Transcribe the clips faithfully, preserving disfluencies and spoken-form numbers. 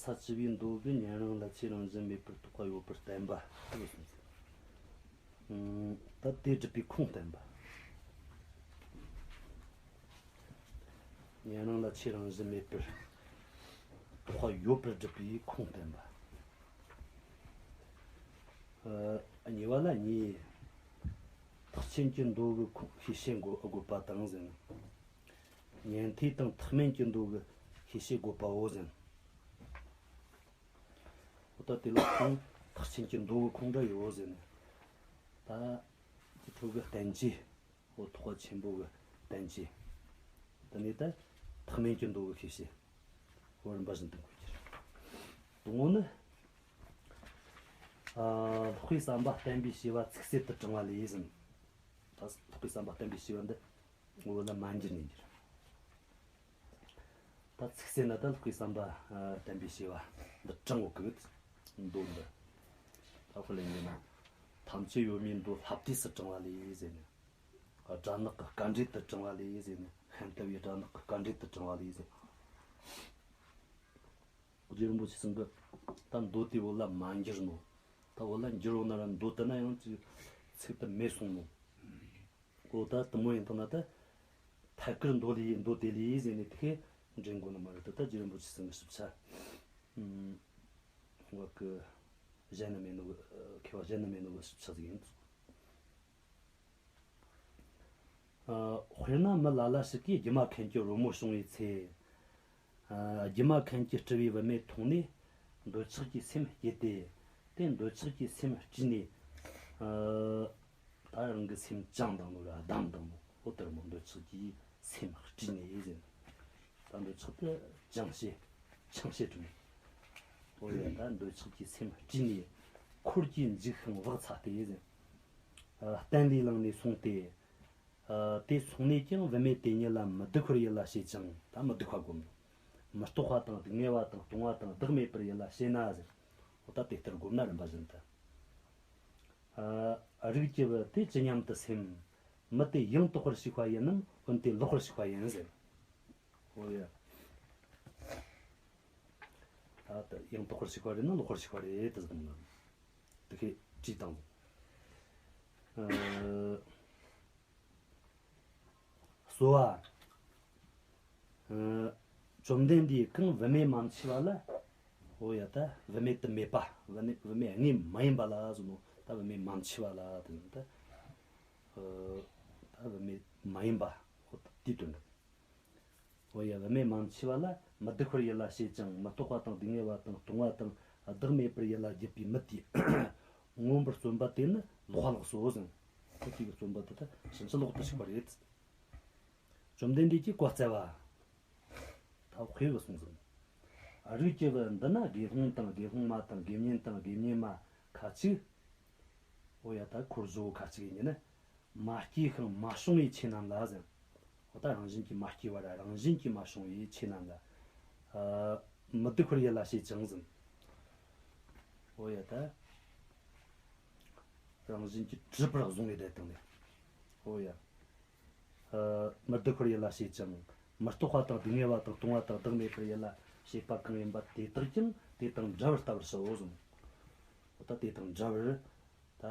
ས་བཅུ་པའི་མདོ་གི་ཉན་རང་ལ་ཆོས་རང་བཞིན་མེད་པར་རྟོགས་པ་ཡོད་པར་བསྟན་པ་དེ་གསུངས་ཟིན། ཨང་། ད་དེ་སྒྲུབ་པའི་ཁུངས་བསྟན་པ། ཉན་རང་ལ་ཆོས་རང་བཞིན་མེད་པར་རྟོགས་པ་ཡོད་པར་སྒྲུབ་པའི་ཁུངས་བསྟན་པ། ཨ། གཉིས་པ་ལ་གཉིས། ཐེག་ཆེན་གྱི་མདོ་གི་ཁུངས་ཤེས་བྱེད་དགོས་དགོས་པ་དང་ཟེར་ན། ཉན་ཐོས་དང་ཐེག་དམན་གྱི་མདོ་གི་ཤེས་བྱེད་དགོས་པའོ་ཟེར། འོ་ད་དེ་ལ་ཁུངས་ཐེག་ཆེན་གྱི་མདོ་གི་ཁུངས་འདྲ་ཡོད་ཟེར་ནས། ད་དེ་ཐོག་གི་བསྟན་བཅོས། འོ་ཐེག་པ་ཆེན་པོ་གི་བསྟན་བཅོས། དེ་ནས་ད་ཐེག་དམན་གྱི་མདོ་གི་ཤེས་བྱེད། འོ་རིམ་པ་བཞིན་དུ་འགོད་རྒྱུ་རེད། དང་པོ་ནི། ཨ། ལྷག་པའི་བསམ་པ་བསྟན་པའི་བྱ་བ་ཚིག་གསལ་དུ་དྲངས་པ་ལས་ཟེར། ད་ལྷག་པའི་བསམ་པ་བསྟན་པའི་བྱ་བ་འདི། འོ་ལ་མ་འགྱུར་ནས་འགྱུར། ད་ཚིག་གསལ་ན་ད་ལྷག་པའི་བསམ་པ་བསྟན་པའི་བྱ་བ་འདི་དྲངས་ཡོད་གི། མདོ་འདི། ད་ཁོ་ལ་ཡིན་ན། ཐམས་ཅད་ཡོད་མེད་མདོ་ལྷ་བདེ་སུ་དྲངས་པ་ལས་ཟེར་ནས། སྦྲ་ནག་གི་སྐར་འབྲས་དུ་དྲངས་པ་ལས་ཟེར་ནས། ཤིན་ཏུ་བའི་སྦྲ་ནག་གི་སྐར་འབྲས་དུ་དྲངས་པ་ལས་ཟེར། རྗེ་རིན་པོ་ཆེ་ཚང་གི་ད་མདོ་དེ་བོད་ལ་མ་འགྱུར་ནོ། ད་བོད་ལ་འགྱུར་ཡོང་ན་ར་མདོ་དེ་ན་ཡང་ཅིག་ཚིག་དེ་མེད་སོང་ནོ། འོ་ད་དེ་མོ་ཡིན་དང་ན་ད་ཐད་ཀར་མདོ་ལས་མདོ་དེ་ལས་ཟེར་ནས་དེ་ཁས་འདྲེན་དགོས་ནི་མ་རེད། ད་ད་རྗེ་རིན་པོ་ཆེ་ཚང་གི་ཞིབ་ཆ། ཨུམ། བ་གི་གཞན་ན་མེད་ནོ་གི་མཁས་པ་གཞན་ན་མེད་ནོ་གི་ཞིབ་ཆ་ཟིག་ཡིན། ཨ། དཔེར་ན་མི་ལ་ལ་ཞིག་གིས་སྒྱུ་མ་མཁན་གྱི་རོལ་མོ་བྱུང་བའི་ཚེ། ཨ། སྒྱུ་མ་མཁན་གྱིས་སྤྲུལ་པའི་བུད་མེད་མཐོང་ནས་འདོད་ཆགས་ཀྱི་སེམས་སྐྱེས་ཏེ། དེ་འདོད་ཆགས་ཀྱི་སེམས་སྐྱེས་ནས། ཨ། ད་རང་གི་སེམས་བཅིངས་བཏང་ནོ་ར་བསྡམས་བཏང་ནོ། འོ་དེར་མོ་འདོད་ཆགས་ཀྱི་སེམས་སྐྱེས་ནས་ཟེར། ད་འདོད་ཆགས་དེ་བཅིངས་བྱས་འཆིང་བྱས་བསྡད་ནོ། འོ་ཡ། ད་འདོད་ཆགས་ཀྱི་སེམས་སྐྱེས་ནས་འཁོར་གྱིས་འཇིགས་ཤིང་བག་ཚ་སྟེ་ཟེར། ཨ། སྟན་ལས་ལངས་ནས་སོང་སྟེ། ཨ། དེ་སོང་ནས་ཀྱང་བུད་མེད་དེ་ཉིད་ལ་མི་སྡུག་པར་ཡིད་ལ་བྱེད་ཅིང་། ད་མི་སྡུག་པ་བསྒོམ་ནོ། མི་རྟག་པ་དང་སྡུག་བསྔལ་བ་དང་སྟོང་པ་དང་བདག་མེད་པར་ཡིད་ལ་བྱེད་ན་ཟེར། འོ་ད་དེ་ལྟར་བསྒོམ་ན་རིམ་པ་བཞིན་དུ། ཨ། རིགས་ཀྱི་བུ་དེ་ཅི་སྙམ་དུ་སེམས། མི་དེ་ཡང་དག་པར་ཞིག་པ་ཡིན་ནམ་འོན་ཏེ་ལོག་པར་ཞིག་པ་ཡིན་ཟེར། འོ་ཡ། ད་ཡང་དག་པར་ཞིག་པ་རེད་ན་ལོག་པར་ཞིག་པ་རེད་དེ་ཟེར་ན། དེ་ཁས་དྲིས་བཏང་། ཨ། གསོལ་བ། ཨ། བཅོམ་ལྡན་འདས་གང་བུད་མེད་མ་མཆིས་པ་ལ། འོ་ཡ། ད་བུད་མེད་དུ་མེད་པ། བུད་མེད་བུད་མེད་དངོས་མ་ཡིན་པ་ལ་ཟེར་ནོ། ད་བུད་མེད་མ་མཆིས་པ་ལ་དེ་ནི་ད། ཨ། ད་བུད་མེད་མ་ཡིན་པ། འོ་ད་དེའི་དོན་རེད། འོ་ཡ། བུད་མེད་མ་མཆིས་པ་ལ་མི་སྡུག་པར་ཡིད་ལ་བྱེད་ཅིང་། མི་རྟག་པ་དང་སྡུག་བསྔལ་བ་དང་སྟོང་པ་དང་བདག་མེད་པར་ཡིད་ལ་བགྱིད་པའི་མི་དེས་མངོན་པར་བརྩོན་པ་དེ་ནི་ལོག་པ་ལགས་སོ་ཟེར། ཁོ་དེ་གི་བརྩོན་པ་དེ་ད་ཕྱིན་ཅི་ལོག་ཏུ་ཞུགས་པ་རེད། བཅོམ་ལྡན་འདས་ཀྱིས་བཀའ་སྩལ་པ། ད་དཔེ་བུད་གསུངས་ཟིན། རིགས་ཀྱི་བུ་འདི་ན་དགེ་སློང་དང་དགེ་སློང་མ་དང་དགེ་བསྙེན་དང་དགེ་བསྙེན་མ་ཁ་ཅིག། འོ་ཡ། ད་འཁོར་བཟོ་ཁ་ཅིག་ཡིན་ན། མ་སྐྱེས་ཤིང་མ་བྱུང་བའི་ཆོས་རྣམས་ལ་ཟེར། འོ་ད་རང་བཞིན་གྱིས་མ་སྐྱེས་པ་ར་རང་བཞིན་གྱིས་མ་བྱུང་བའི་ཆོས་རྣམས་ལ། ཨ། མི་སྡུག་པར་ཡིད་ལ་བྱེད་ཅིང་ཟེར། འོ་ཡ། ད་རང་བཞིན་གྱིས་གྲུབ་པར་བཟུང་བའི་བསྡད་དང་ནི། འོ་ཡ། ཨ། མི་སྡུག་པར་ཡིད་ལ་བྱེད་ཅིང་། མི་རྟག་པ་དང་སྡུག་བསྔལ་བ་དང་སྟོང་པ་དང་བདག་མེད་པར་ཡིད་ལ་བྱེད་པ་གང་ཡིན་པ་དེ་དག་ཀྱང་དེ་དང་འདྲ་བར་ལྟ་བར་བྱའོ་གསུངས། འོ་ད་དེ་དང་འདྲ་བར་ད་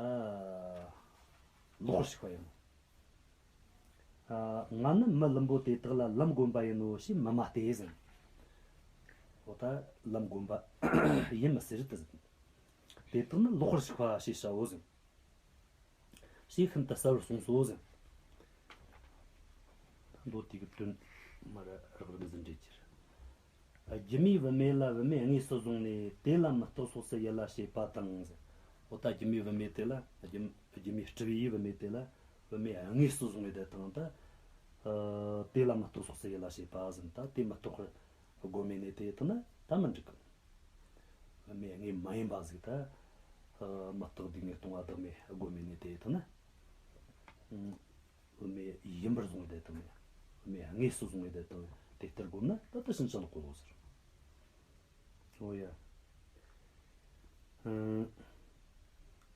ལོག་པར་ཞིག་པ་ཡིན། ཨ། ང་ནི་མི་བླུན་པོ་དེ་དག་ལ་ལམ་བསྒོམ་པ་ཡིན་ནོ་ཞེས་མི་སྨྲ་སྟེ་ཟེར། འོ་ད་ལམ་བསྒོམ་པ་ཡིན་མི་སྲིད་དེ་ཟེར། དེ་དག་ནི་ལོག་པར་ཞིག་པ་ཞེས་བྱའོ་ཟེར། ཞེས་ཤིན་ཏུ་གསལ་བར་གསུངས་སོ་ཟེར། ད་མདོ་དེ་གི་དོན་མར་རགས་རིམ་བཞིན་འགྲེལ་རྒྱུ་རེད། སྒྱུ་མའི་བུད་མེད་ལ་བུད་མེད་དངོས་སུ་བཟུང་ནས་དེ་ལ་མི་རྟག་ཕྱོགས་སུ་ཡིད་ལ་བྱེད་པ་དང་ཟེར། འོ་ད་སྒྱུ་མའི་བུད་མེད་དེ་ལ། སྒྱུ་སྒྱུ་མའི་སྤྲུལ་པའི་བུད་མེད་དེ་ལ་བུད་མེད་དངོས་སུ་བཟུང་བའི་དེ་དང་ད། ཨ། དེ་ལ་མི་རྟག་ཕྱོགས་སུ་ཡིད་ལ་བྱེད་པ་ཟེར། ད་དེ་མི་རྟག་པར་སྒོམ་མེད་ནས་དེ་དང་ན་ད་མི་འགྲིག་གི། བུད་མེད་དངོས་མ་ཡིན་པ་ཟིག་ད། ཨ། མི་རྟག་སྡུག་བསྔལ་སྟོང་པ་བདག་མེད་སྒོམ་མེད་ནས་དེ་དང་ན། ཨང་། བུད་མེད་ཡིན་པར་བཟུང་བའི་དེ་དང་། བུད་མེད་དངོས་སུ་བཟུང་བའི་དེ་དང་དེ་ལྟར་བསྒོམས་ན་ད་ལྟ་ཕྱིན་ཅི་ལོག་གོ་ལོ་ཟེར། འོ་ཡ། ཨང་།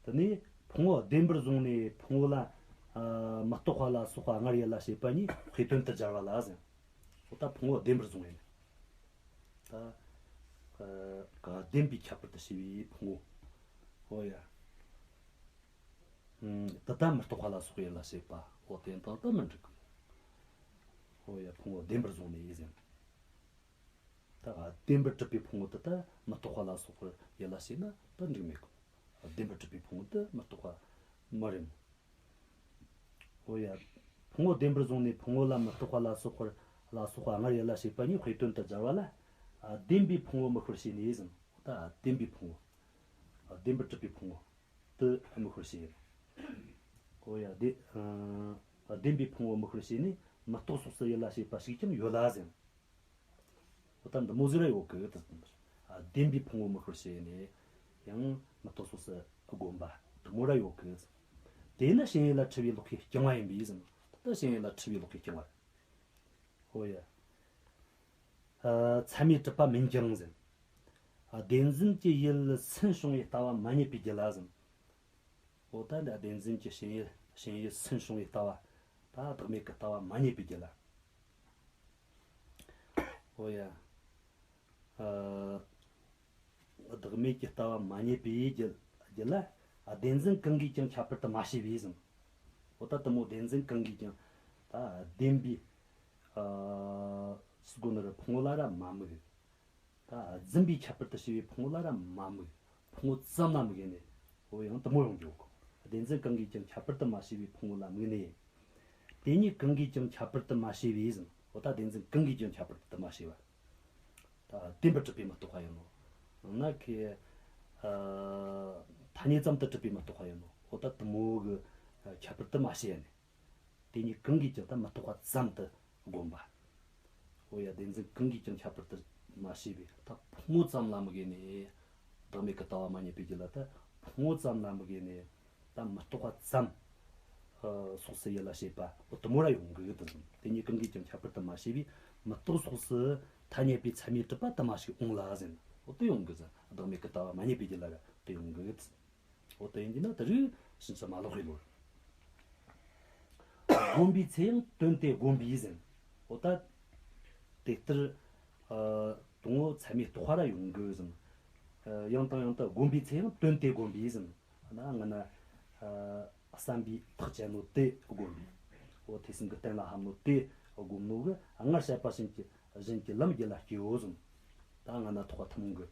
དེ་ནས་ཕུང་པོ་བདེན་པར་བཟུང་ནས་ཕུང་པོ་ལ། ཨ། མི་རྟག་པ་ལ་སོགས་པ་སྔར་ཡིད་ལ་བྱེད་པ་གཉིས་དཔེ་དོན་དུ་སྦྱར་བ་ལ་ཟེར། འོ་ད་ཕུང་པོ་བདེན་པར་བཟུང་བས་ནི། ད་ ཨ། བདེན་པའི་ཁྱད་པར་དུ་བྱས་པའི་ཕུང་པོ། ཨོ་ཡ། ཨམ། དེ་ད་མི་རྟག་པ་ལ་སོགས་པའི་ཡུལ་ལ་བྱེད་པ། འོ་དེ་དང་དེ་མི་འགྲིག་གི། ཨོ་ཡ། ཕུང་པོ་བདེན་པར་བཟུང་ནས་ཟེར། ད་བདེན་པར་གྲུབ་པའི་ཕུང་པོ་དེ་ད་མི་རྟག་པ་ལ་སོགས་པའི་ཡུལ་ལ་བྱེད་ན་ད་འགྲིག་མེད་གི། བདེན་པར་གྲུབ་པའི་ཕུང་པོ་དེ་མི་རྟག་པ་མ་རེད་མོ། ཨོ་ཡ། ཕུང་པོ་བདེན་པར་བཟུང་ནས་ཕུང་པོ་ལ་མི་རྟག་པ་ལ་སོགས་པར་ལ་སོགས་པ་སྔར་ཡུལ་ལ་བྱེད་པ་གཉིས་དཔེ་དོན་དུ་སྦྱར་བ་ལ། ཨ། བདེན་པའི་ཕུང་པོ་དམིགས་པར་བྱས་ནས་ཟེར། ད་བདེན་པའི་ཕུང་པོ། ཨ། བདེན་པར་གྲུབ་པའི་ཕུང་པོ་དེ་དམིགས་པར་བྱས། ཨོ་ཡ། བདེ། ཨ། བདེན་པའི་ཕུང་པོ་དམིགས་པར་བྱས་ནས་མི་རྟག་སོགས་སུ་ཡུལ་ལ་བྱེད་པ་ཞིག་ཀྱང་ཡོད་ལ་ཟེར། འོ་ད་འདི་མོ་ཟིག་ར་ཡོད་གི་དེ་ཟེར། ཨ། བདེན་པའི་ཕུང་པོ་དམིགས་པར་བྱས་ནས་ཡང་མི་རྟག་སོགས་སུ་བསྒོམ་པ་འདི་མོ་ར་ཡོད་གི། དེ་ནི་ཞེན་ཡུལ་ལ་འཁྲུལ་པའི་ལོག་པའི་རྐྱང་བ་ཡིན་པས་ཟེར། ད་ཞེན་ཡུལ་ལ་འཁྲུལ་པའི་ལོག་པའི་རྐྱང་བ། ཨོ་ཡ། ཨ། མཚན་མས་གྲུབ་པ་མིན་ཀྱང་ཟེར། ཨ། བདེན་འཛིན་གྱི་ཡུལ་སུན་བྱུང་བའི་ལྟ་བ་མ་རྙེད་པའི་རྒྱུད་ལ་ཟེར། འོ་ད་འདི་བདེན་འཛིན་གྱི་ཞེན་ཡུལ་ཞེན་ཡུལ་སུན་བྱུང་བའི་ལྟ་བ། ད་བདག་མེད་ཀྱི་ལྟ་བ་མ་རྙེད་པའི་རྒྱུད་ལ། ཨོ་ཡ། ཨ། བདག་མེད་ཀྱི་ལྟ་བ་མ་རྙེད་པའི་རྒྱུད་རྒྱུད་ལ། ཨ། བདེན་འཛིན་གང་གིས་ཀྱང་ཁྱད་པར་དུ་མ་བྱས་པས་ཟེར། འོ་ད་དེ་མོ་བདེན་འཛིན་གང་གིས་ཀྱང་ད་བདེན་པའི། ཨ། སྒོ་ནས་ར་ཕུང་པོ་ལ་ར་མ་དམིགས། ད་རྫུན་པའི་ཁྱད་པར་དུ་བྱས་པའི་ཕུང་པོ་ལ་ར་མ་དམིགས། ཕུང་པོ་ཙམ་ལ་དམིགས་ནས། འོ་ཡང་དེ་མོ་ཡོང་རྒྱུ་གོ། བདེན་འཛིན་གང་གིས་ཀྱང་ཁྱད་པར་དུ་མ་བྱས་པའི་ཕུང་པོ་ལ་དམིགས་ནས། དེ་ཉིད་གང་གིས་ཀྱང་ཁྱད་པར་དུ་མ་བྱས་པས་ཟེར། འོ་ད་བདེན་འཛིན་གང་གིས་ཀྱང་ཁྱད་པར་དུ་མ་བྱས་པ། ད་བདེན་པར་གྲུབ་པའི་མི་རྟག་པ་ཡིན་ནོ། ཡང་ན་ཁོ། ཨ། ཐ་སྙད་ཙམ་དུ་གྲུབ་པའི་མི་རྟག་པ་ཡིན་ནོ། འོ་ད་དེ་མོ་གི་ཁྱད་པར་དུ་མ་བྱས་ནས། དེ་ཉིད་གང་གིས་ཀྱང་ད་མི་རྟག་པ་ཙམ་དུ་བསྒོམ་པ། འོ་ཡ། བདེན་འཛིན་གང་གིས་ཀྱང་ཁྱད་པར་དུ་མ་བྱས་པའི་ད་ཕུང་པོ་ཙམ་ལ་དམིགས་ནས། བདག་མེད་ཀྱི་ལྟ་བ་མ་རྙེད་པའི་རྒྱུད་ལ་ད་ཕུང་པོ་ཙམ་ལ་དམིགས་ནས། ད་མི་རྟག་པ་ཙམ། ཨ། སོགས་སུ་ཡུལ་ལ་བྱེད་པ། འོ་དེ་མོ་ར་ཡོང་གི་དེ་ཟེར། དེ་ཉིད་གང་གིས་ཀྱང་ཁྱད་པར་དུ་མ་བྱས་པའི་མི་རྟག་སོགས་སུ་ཐ་སྙད་པའི་མཚན་མས་གྲུབ་པ་དུ་མ་ཞིག་འོང་ལ་ཟེར། འོ་དེ་ཡོང་གི་ཟེར། བདག་མེད་ཀྱི་ལྟ་བ་མ་རྙེད་པའི་རྒྱུད་ལ་ར་དེ་ཡོང་གི་ཟེར། འོ་དེ་ཡིན་གྱི་ན་དེ་རིགས་ཕྱིན་ཅི་མ་ལོག་གི་ལོ། བསྒོམ་པའི་ཚེ་ཡང་དོན་དེ་བསྒོམ་པས་ཟེར། འོ་ད་དེ་ལྟར། ཨ། དང་པོ་མཚན་མས་རྟོགས་པ་ར་ཡོང་གི་ཟེར། ཨ། ཡང་དང་ཡང་དུ་བསྒོམ་པའི་ཚེ་ཡང་དོན་དེ་བསྒོམ་པས་ཟེར། ན་ང་ན། ཨ། བསམ་པས་ཐག་བཅད་ནོ་དེ་བསྒོམ་པས། འོ་ཐོས་བསམ་གྱིས་གཏན་ལ་ཕབ་ནོ་དེ་བསྒོམ་ནོ་གིས་སྔར་བཤད་པ་བཞིན་གྱི་བཞིན་གྱི་ལམ་རྒྱུད་ལ་སྐྱེའོ་ཟེར། ད་ང་ན་ཐེག་པ་ཐུན་མོང་གི།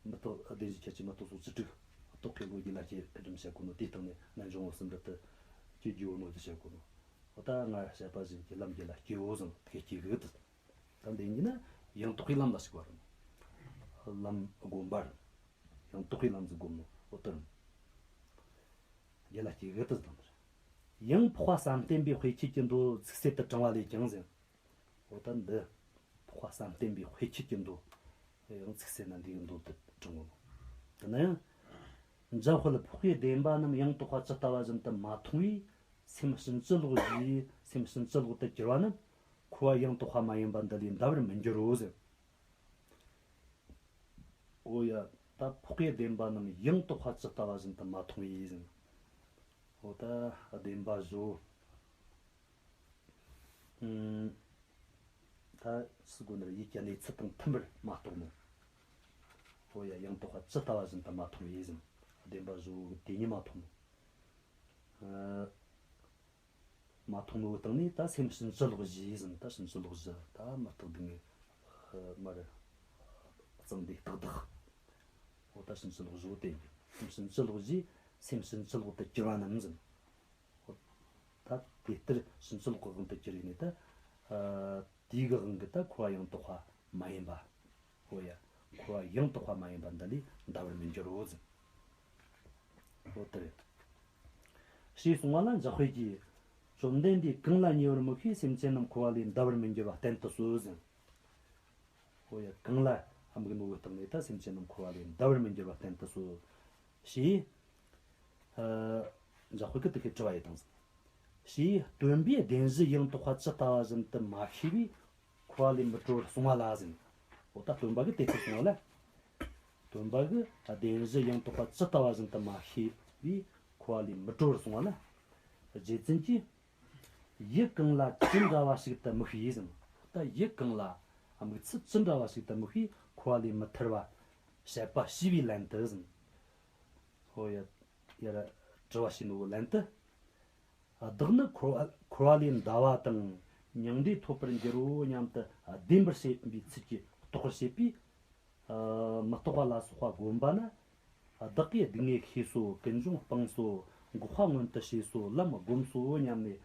མི་རྟག་བདེན་བཞིའི་ཁྱད་ཆོས་མི་རྟག་སོགས་བཅུ་དྲུག་རྟོགས་པའི་བློ་རྒྱུད་ལ་སྐྱེ་སྒྲུབ་བྱེད་དགོས་ནོ། དེའི་སྟེང་ནས་རྣལ་འབྱོར་མ་གསུམ་རབ་ཏུ་སྐྱེ་རྒྱུའི་བློ་དེ་བྱེད་དགོས་ནོ། འོ་ད་སྔར་བཤད་པ་བཞིན་གྱི་ལམ་རྒྱུད་ལ་སྐྱེའོ་ཟེར། དེ་སྐྱེ་གི་དེ། ད་འདི་ཡིན་ན་ཡང་དག་པའི་ལམ་ལ་ཞུགས་པ་རེད། ལམ་བསྒོམ་པ་རེད། ཡང་དག་པའི་ལམ་ཟིག་བསྒོམ་ནོ། འོ་དེ་རེད། རྒྱུད་ལ་སྐྱེ་གི་དེ་དང་། ཡང་འཕགས་པ་བསམ་གཏན་པའི་དཔེ་བྱད་ཀྱི་མདོ་ཚིག་གསལ་དུ་དྲངས་པ་ལས་ཀྱང་ཟེར། འོ་ད་འདི་འཕགས་པ་བསམ་གཏན་པའི་དཔེ་བྱད་ཀྱི་མདོ། ཡང་ཚིག་གསལ་ན་འདི་གི་མདོ་དེ་དྲངས་གོ། དེ་ན་ཡང་། འཇམ་དཔལ་འཕགས་པའི་བདེན་པ་རྣམས་ཡང་དག་པ་ཇི་ལྟ་བ་བཞིན་དུ་མ་མཐོང་བས། སེམས་ཕྱིན་ཅི་ལོག་བཞི། སེམས་ཕྱིན་ཅི་ལོག་ཏུ་གྱུར་པ་རྣམས། འཁོར་བ་ཡང་དག་པ་མ་ཡིན་པ་འདི་ལས་འདའ་བར་མི་འགྱུར་རོ་ཟེར། འོ་ཡ། ད་འཕགས་པའི་བདེན་པ་རྣམས་ཡང་དག་པ་ཇི་ལྟ་བ་བཞིན་དུ་མ་མཐོང་བས་ཟེར། འོ་ད་བདེན་པ་བཞི། ཨུམ། ད་སུ་གོ་ནར་ཡིད་ཀྱི་གནས་ཚུལ་དང་མཐུན་པར་མ་རྟོགས་ནོ། འོ་ཡ། ཡང་དག་པ་ཇི་ལྟ་བ་བཞིན་དུ་མ་མཐོང་བས་ཟེར། བདེན་པ་བཞི་གི་དེ་ཉིད་མ་མཐོང་ནོ། ཨ། མ་མཐོང་ནོ་གི་སྟེང་ནས་ད་སེམས་ཕྱིན་ཅི་ལོག་བཞི་ཟེར། ད་ཕྱིན་ཅི་ལོག་བཞི་ད་མི་རྟག་སྡུག་བསྔལ་མར་གཙང་འདུས་རྟག་བདག་འོ་ད་ཕྱིན་ཅི་ལོག་བཞི་བོ་དེ་ཡིན། སེམས་ཕྱིན་ཅི་ལོག་བཞི། སེམས་ཕྱིན་ཅི་ལོག་ཏུ་གྱུར་པ་རྣམས་ཟེར། འོ་ད་དེ་ལྟར་ཕྱིན་ཅི་ལོག་གི་དབང་དུ་གྱུར་ཡིན་ནས་ད། ཨ། དེའི་གི་དབང་གིས་ད་འཁོར་བ་ཡང་དག་པ་མ་ཡིན་པ། འོ་ཡ། འཁོར་བ་ཡང་དག་པ་མ་ཡིན་པ་འདི་ལས་འདའ་བར་མི་འགྱུར་རོ་ཟེར། འོ་དེ་རེད། ཞེས་གསུངས་པ་ལ་འཇམ་དཔལ་གྱིས། བཅོམ་ལྡན་འདས་གང་ལ་ཉེ་བར་དམིགས་པའི་སེམས་ཅན་རྣམས་འཁོར་བ་ལས་འདའ་བར་མི་འགྱུར་བ་བསྟན་དུ་གསོལ་ཟེར། འོ་ཡ། གང་ལ་དམིགས་ནོ་གི་སྟེང་ནས་ད་སེམས་ཅན་རྣམས་འཁོར་བ་ལས་འདའ་བར་མི་འགྱུར་བ་བསྟན་དུ་གསོལ། ཞེས། ཨ། འཇམ་དཔལ་གྱིས་དེ་སྐད་དྲི་བ་ཡི་དང་ཟེར། ཞེས་སྟོན་པས་བདེན་བཞི་ཡང་དག་པ་ཇི་ལྟ་བ་བཞིན་དུ་མ་ཤེས་པས་འཁོར་བ་ལས་མི་གྲོལ་བར་གསུངས་པ་ལ་ཟེར། འོ་ད་སྟོན་པ་གིས་དེ་ལྟར་གསུངས་པ་ལ། སྟོན་པ་གིས་བདེན་བཞི་ཡང་དག་པ་ཇི་ལྟ་བ་བཞིན་དུ་མ་ཤེས་པས་འཁོར་བ་ལས་མི་གྲོལ་བར་གསུངས་པ་ལ། རྗེ་བཙུན་གྱིས། ཡུལ་གང་ལ་ཇི་འདྲ་བ་ཞིག་ཏུ་དམིགས་པས་ཟེར། ད་ཡུལ་གང་ལ་ དམིགས་ཚུལ་ཅི་འདྲ་བ་ཞིག་ཏུ་དམིགས་པས་འཁོར་བ་ལས་མི་ཐར་བ་དཔྱད་པ་ཞེས་པའི་ལན་དུ་ཟེར། ཧོ་ཡ། ཡར་དྲི་བ་བྱས་ནོ་ལན་དུ། བདག་ནི་འཁོར་བ་འཁོར་བ་ལས་འདའ་བ་དང་མྱང་འདས་ཐོབ་པར་འགྱུར་རོ་སྙམ་དུ་བདེན་པར་བཤད་པའི་ཚུལ་གྱིས་རྟོགས་པར་བྱེད་པས། ཨ། མི་རྟག་པ་ལ་སོགས་པ་བསྒོམས་པ་ན། བདག་གིས་སྡུག་བསྔལ་ཤེས་སོ། ཀུན་འབྱུང་སྤངས་སོ། འགོག་པ་མངོན་དུ་བྱས་སོ། ལམ་བསྒོམས་སོ་སྙམ་ནས།